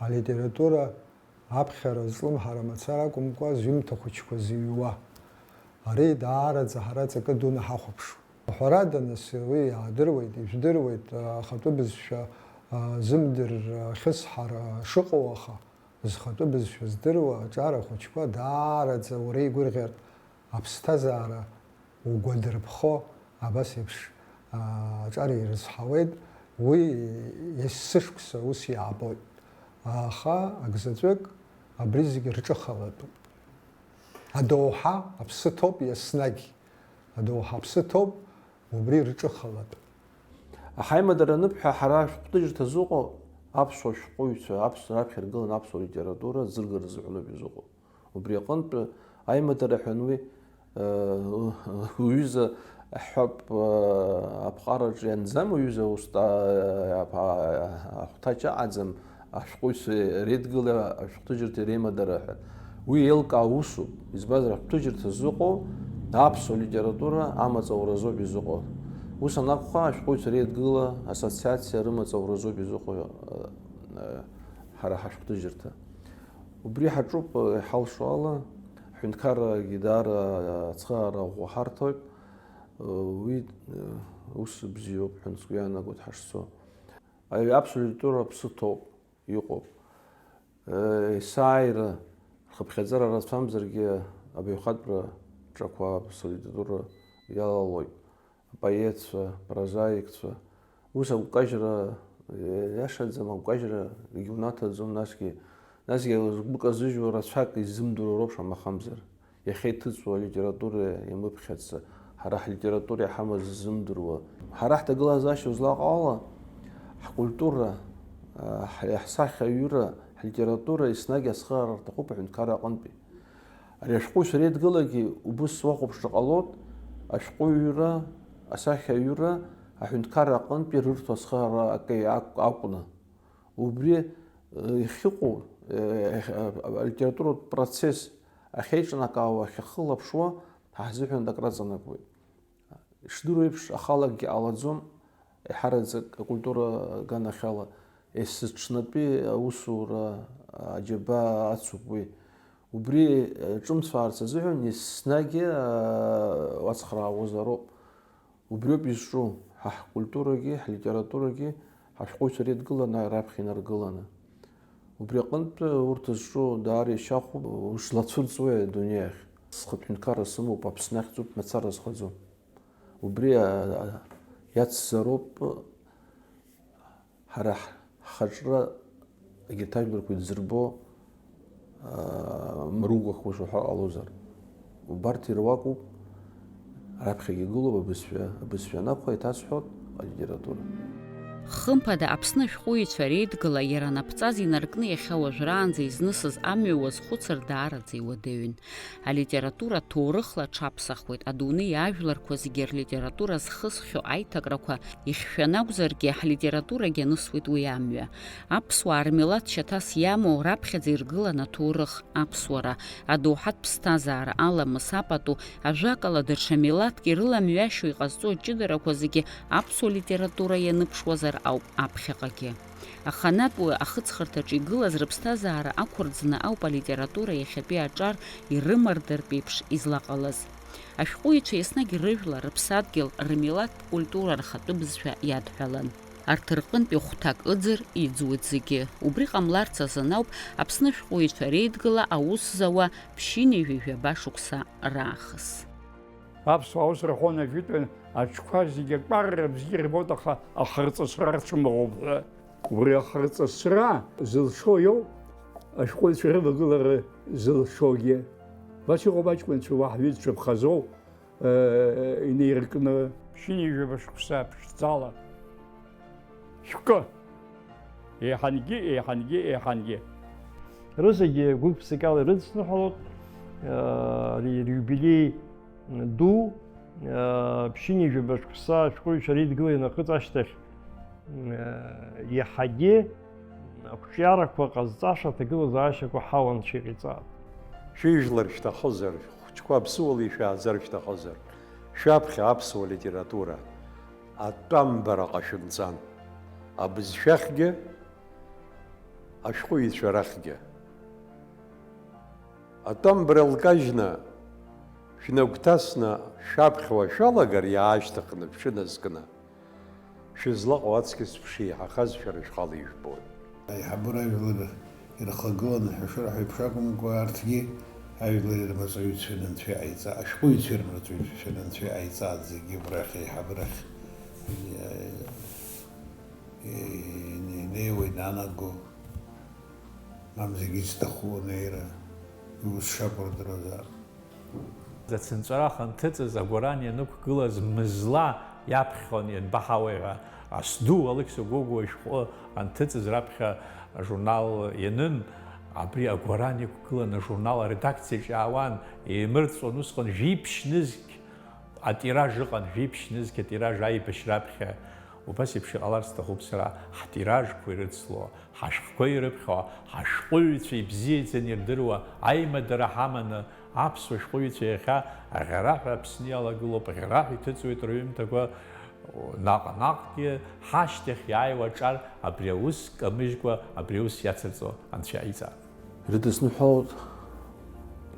Алитература аԥхьара злымҳара мацара акәымкәа, зҩымҭа хәыҷқәа зыҩуа. Ари даараӡа ҳара ҵакы дуны ҳахәаԥшуеит. Ҳәарада, нас, уи иаадыруеит, ижәдыруеит, ахатәы бызшәа, а, зымдырра ахьысҳара шыҟоу, аха зхатәы бызшәа здыруа аҿар ахәыҷқәа даараӡа уара игәырӷьартә аԥсҭазаара угәадырԥхо абас еиԥш, а, аҿар ирызҳауеит, уи есышықәса ус иаабоит. Аха акзаҵәык абри зегь рҿыхалатәуп. Адоуҳа аԥсы ҭоуп еснагь. Адоуҳа аԥсы ҭоуп, убри рҿыхалатәуп. Аҳаимадара аныбҳәа, ҳара ашәҟәҭыжьырҭа зыҟоу аԥсуа шәҟәыҩҩцәа, аԥс-, раԥхьа иргыланы аԥсуа литература зыргара зыҳәаноуп изыҟоу. Убри аҟынтә аимадара ҳәа ануи, э, уҩыза ҳҳәап, э, аԥҟараҿы ианӡам, уҩыза уста-, э, аԥа-, ахәҭаҷ аҟаӡам, ашәҟәыҩҩцәа реидгыла ашәҟәҭыжьырҭа реимадара ҳәа. Уи еилкаау усуп, избанзар, ашәҟәҭыжьырҭа зыҟоу аԥсуа литература амаҵ ауразоуп изыҟоу. Ус анакәха, ашәҟәыҩҩцәа реидгыла ассоциациа рымаҵ ауразоуп изыҟоу, э, э, ҳара ҳашәҟәҭыжьырҭа. Убри ҳаҿуп, э, иҳалшо ала, ҳҳәынҭқаррагьы даара ацхыраара ӷәӷәа ҳарҭоит, э, уи, э, ус бзиоуп ҳәа сгәы иаанагоит ҳашцо. Аҩ-, аԥсуа литература аԥсы ҭоуп, иҟоуп. Есааира рхыԥхьаӡара рацәамзаргьы, абаҩхатәра ҿақәа аԥсуа литература иалалоит, апоетцәа, апрозаикцәа. Ус агәкажьра, иашаӡам, агәкажьра егьунаҭаӡом, насгьы, насгьы згәы казыжьуа рацәак изымдыруа роуп, шамахамзар. Иахьа иҭыҵуа алитература иамыԥхьаца, ҳара ҳлитература иҳамаз ззымдыруа. Ҳара ҳҭагылазаашьа узлаҟоу ала, ҳкультура, ҳ-, ҳсахьаҩыра, ҳлитература еснагь ацхыраара рҭахуп аҳәынҭқарра аҟынтәи. Ари ашәҟәыҩҩцәа реидгылагьы убыс уахәаԥшыр ҟалоит, ашәҟәыҩҩра, асахьаҩыра аҳәынҭқарра аҟынтәи рырҭо ацхыраара акы-, ак-, акәны. Убри, э, иахьыҟоу, э, алитературатә процесс ахьеиҿнакаауа, ахьахылаԥшуа, ҳа ҳзыҳәан акраҵанакуеит. Ишдыру еиԥш, ахалагьы ҟалаӡом, еиҳараӡак акультура аганахьала, есыҽнатәи аусура аџьабаа ацуп уи. Убри, э, ҿымцәаарц азыҳәан еснагь, э, уацхраауазароуп. Убриоуп изҿу, ҳа ҳкультурагьы, ҳлитературагьы, ҳашәҟәыҩҩцәа реидгыланы раԥхьа инаргыланы. Убри аҟынтә урҭ зҿу даара ишьахәуп, узлацәырҵуеи адунеи ахь? Схатә ҳәынҭқарра сымоуп, Аԥсны ахьӡуп, мацара зхаӡом. Убри, а, а, иацзароуп. Ҳара ҳ-, ҳхаҿра егьырҭ ажәларқәа идзырбо, аа, мрыгәақәа шәаҳәо ҟалозар. Убарҭ ируакуп, раԥхьагьы игылоуп абызшәа, абызшәа анакәха, иҭасҳәот, алитература. Хымԥада, Аԥсны ашәҟәыҩҩцәа реидгыла иара анапҵас инаркны иахьа уажәраанӡа изнысыз амҩа уазхәыцыр даараӡа иуадаҩын. Алитература ҭоурыхла аҽаԥсахуеит, адунеи ажәларқәа зегьы рлитература зхысхьоу аиҭакрақәа ихьшәаны акәзаргьы, ҳлитературагьы анысуеит уи амҩа. Аԥсуаа рмилаҭ шьаҭас иамоу, раԥхьаӡа иргылан аҭоурых, аԥсуара, адоуҳатә ԥсҭазаара, аламыс, апату, ажәакала, даҽа милаҭк ирыламҩашьо иҟазҵо аҷыдарақәа зегьы аԥсуа литература ианыԥшуазар ауп аԥхьаҟагьы. Аханатә уаҩ ахыҵхырҭаҿы игылаз рыԥсҭазаара ақәырӡны ауп алитература иахьатәи аҿар ирымардартә еиԥш излаҟалаз. Ашәҟәыҩҩцәа еснагь рыжәлар, рыԥсадгьыл, рмилаҭтә культура рхатәы бызшәа иадҳәалан. Арҭ рҟынтәи хәҭак ыӡыр иӡуеит зегьы. Убри ҟамларц азын ауп Аԥсны ашәҟәыҩҩцәа реидгыла аус зауа ԥшьынҩажәи жәаба шықәса раахыс. Аԥсуаа ус рҳәон, ажәытәан аҽқәа зегьы акәарра бзиа ирбоит, аха ахырҵысра рцәымӷуп ҳәа. Убри ахырҵысра зылшо иоуп ашәҟәыҩҩцәа рывагылара зылшогьы. Убас иҟоуп аҷкәынцәа уаҳа ҩызцәа ԥхазоу, э, инеиркны. Ԥшьынҩажәаба шықәса ԥшӡала шәкы! Еиҳангьы, еиҳангьы, еиҳангьы. Рызегьы гәык-ԥсыкала ирыдысныҳәалоит, э, ари риубилеи ду, э, ԥшьынҩажәаба шықәса ашәҟәыҩҩцәа реидгыла ианахыҵ ашьҭахь, э, иаҳагьы ақәҿиарақәа ҟазҵаша аҭагылазаашьақәа ҳауанцәа иҟаиҵааит. Шәыжәлар шәҭахызар, шәхәыҷқәа аԥсуала ишәааӡар шәҭахызар, шәаԥхьа аԥсуа литература атәамбараҟа шәымцан, абызшәахьгьы, ашәҟәыҩҩцәа рахьгьы. Атәамбара лкажьны, шәнагәҭасны шәаԥхьауа шәалагар, иаашьҭыхны шәшәыназкны, шәызлаҟоу аҵкьыс шәшеиҳахаз шәара шәхала ижәбоит. Аиҳабыра ажәлар ирхагыланы ҳәа шырҳәо еиԥш акәымкәа, арҭгьы ажәлар ирмаҵуҩцәан Анцәа иҟаиҵа-, ашәҟәыҩҩцәа ирмаҵуҩцәан Анцәа иҟаиҵааит, зегьы убрахь аиҳабырахь, э, э, инеиуа инанаго, мамзаргьы изҭаху анеира, иус шакәу рдыруазаап. Ацынҵәарах анҭыҵыз агәаран ианықәгылаз мызла иаԥхьон ианбаҳауеи ҳәа, ас ду Алықьса Гогәуа ишәҟәы анҭыҵыз раԥхьа ажурнал ианын, абри агәаран иқәгылан ажурнал аредакциаҿ иаауан, еимырҵәон усҟан жәиԥшь нызқь атираж ыҟан, жәиԥшь нызқь атираж аибашьра аԥхьа. Убас еиԥш иҟаларц сҭахуп сара, ҳтиражқәа ирыцло, ҳашәҟәқәа ирыԥхьо, ҳашәҟәыҩҩцәа ибзиаӡаны ирдыруа аимадара ҳаманы, аԥсуа шәҟәыҩҩцәа иахьа аӷьараҳәа Аԥсны иалагылоуп, аӷьараҳәа иҭыҵуеит рҩымҭақәа, наҟ-наҟгьы ҳашьҭахь иааиуа аҿар абри аус камыжькәа, абри аус иацырҵо Анцәа иҵа. Ирыдысныҳәалоит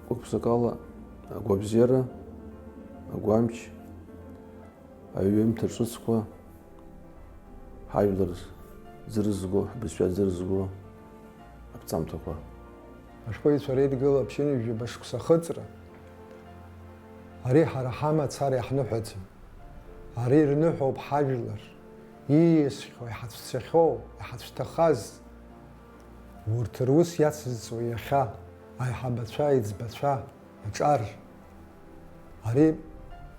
гәык-ԥсыкала агәабзиара, агәамч, аҩымҭа ҿыцқәа, ҳажәлар зырзго, ҳбызшәа зырзго аԥҵамҭақәа. Ашәҟәыҩҩцәа реидгыла ԥшьынҩажәаба шықәса ахыҵра, ари ҳара ҳамацара иаҳныҳәаӡам. Ари ирныҳәоуп ҳажәлар, ииасхьоу, иҳацәцахьоу, иҳацәҭахаз, урҭ рус иацызҵо иахьа аиҳабацәа, аиҵбацәа, аҿар. Ари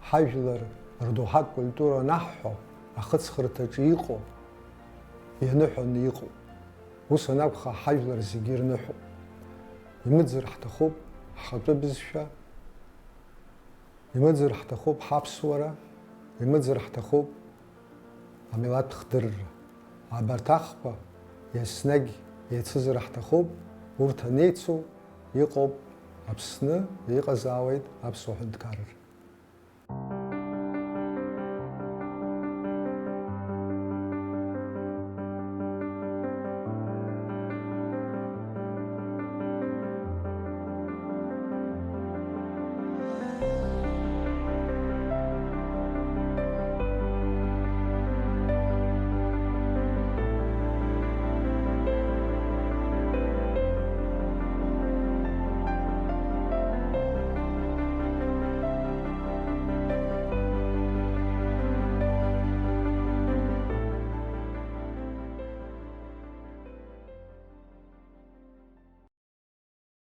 ҳажәлар рдоуҳатә культура анаҳҳәо, ахыҵхырҭаҿы иҟоу, ианыҳәаны иҟоуп. Ус анакәха, ҳажәлар зегьы ирныҳәоуп. Имыӡыр ҳҭахуп ҳхатәы бызшәа, имыӡыр ҳҭахуп ҳаԥсуара, имыӡыр ҳҭахуп амилаҭ хдырра. Абарҭ ахқәа еснагь еицызар ҳҭахуп, урҭ анеицу иҟоуп Аԥсны, иҟазаауеит аԥсуа ҳәынҭқарра.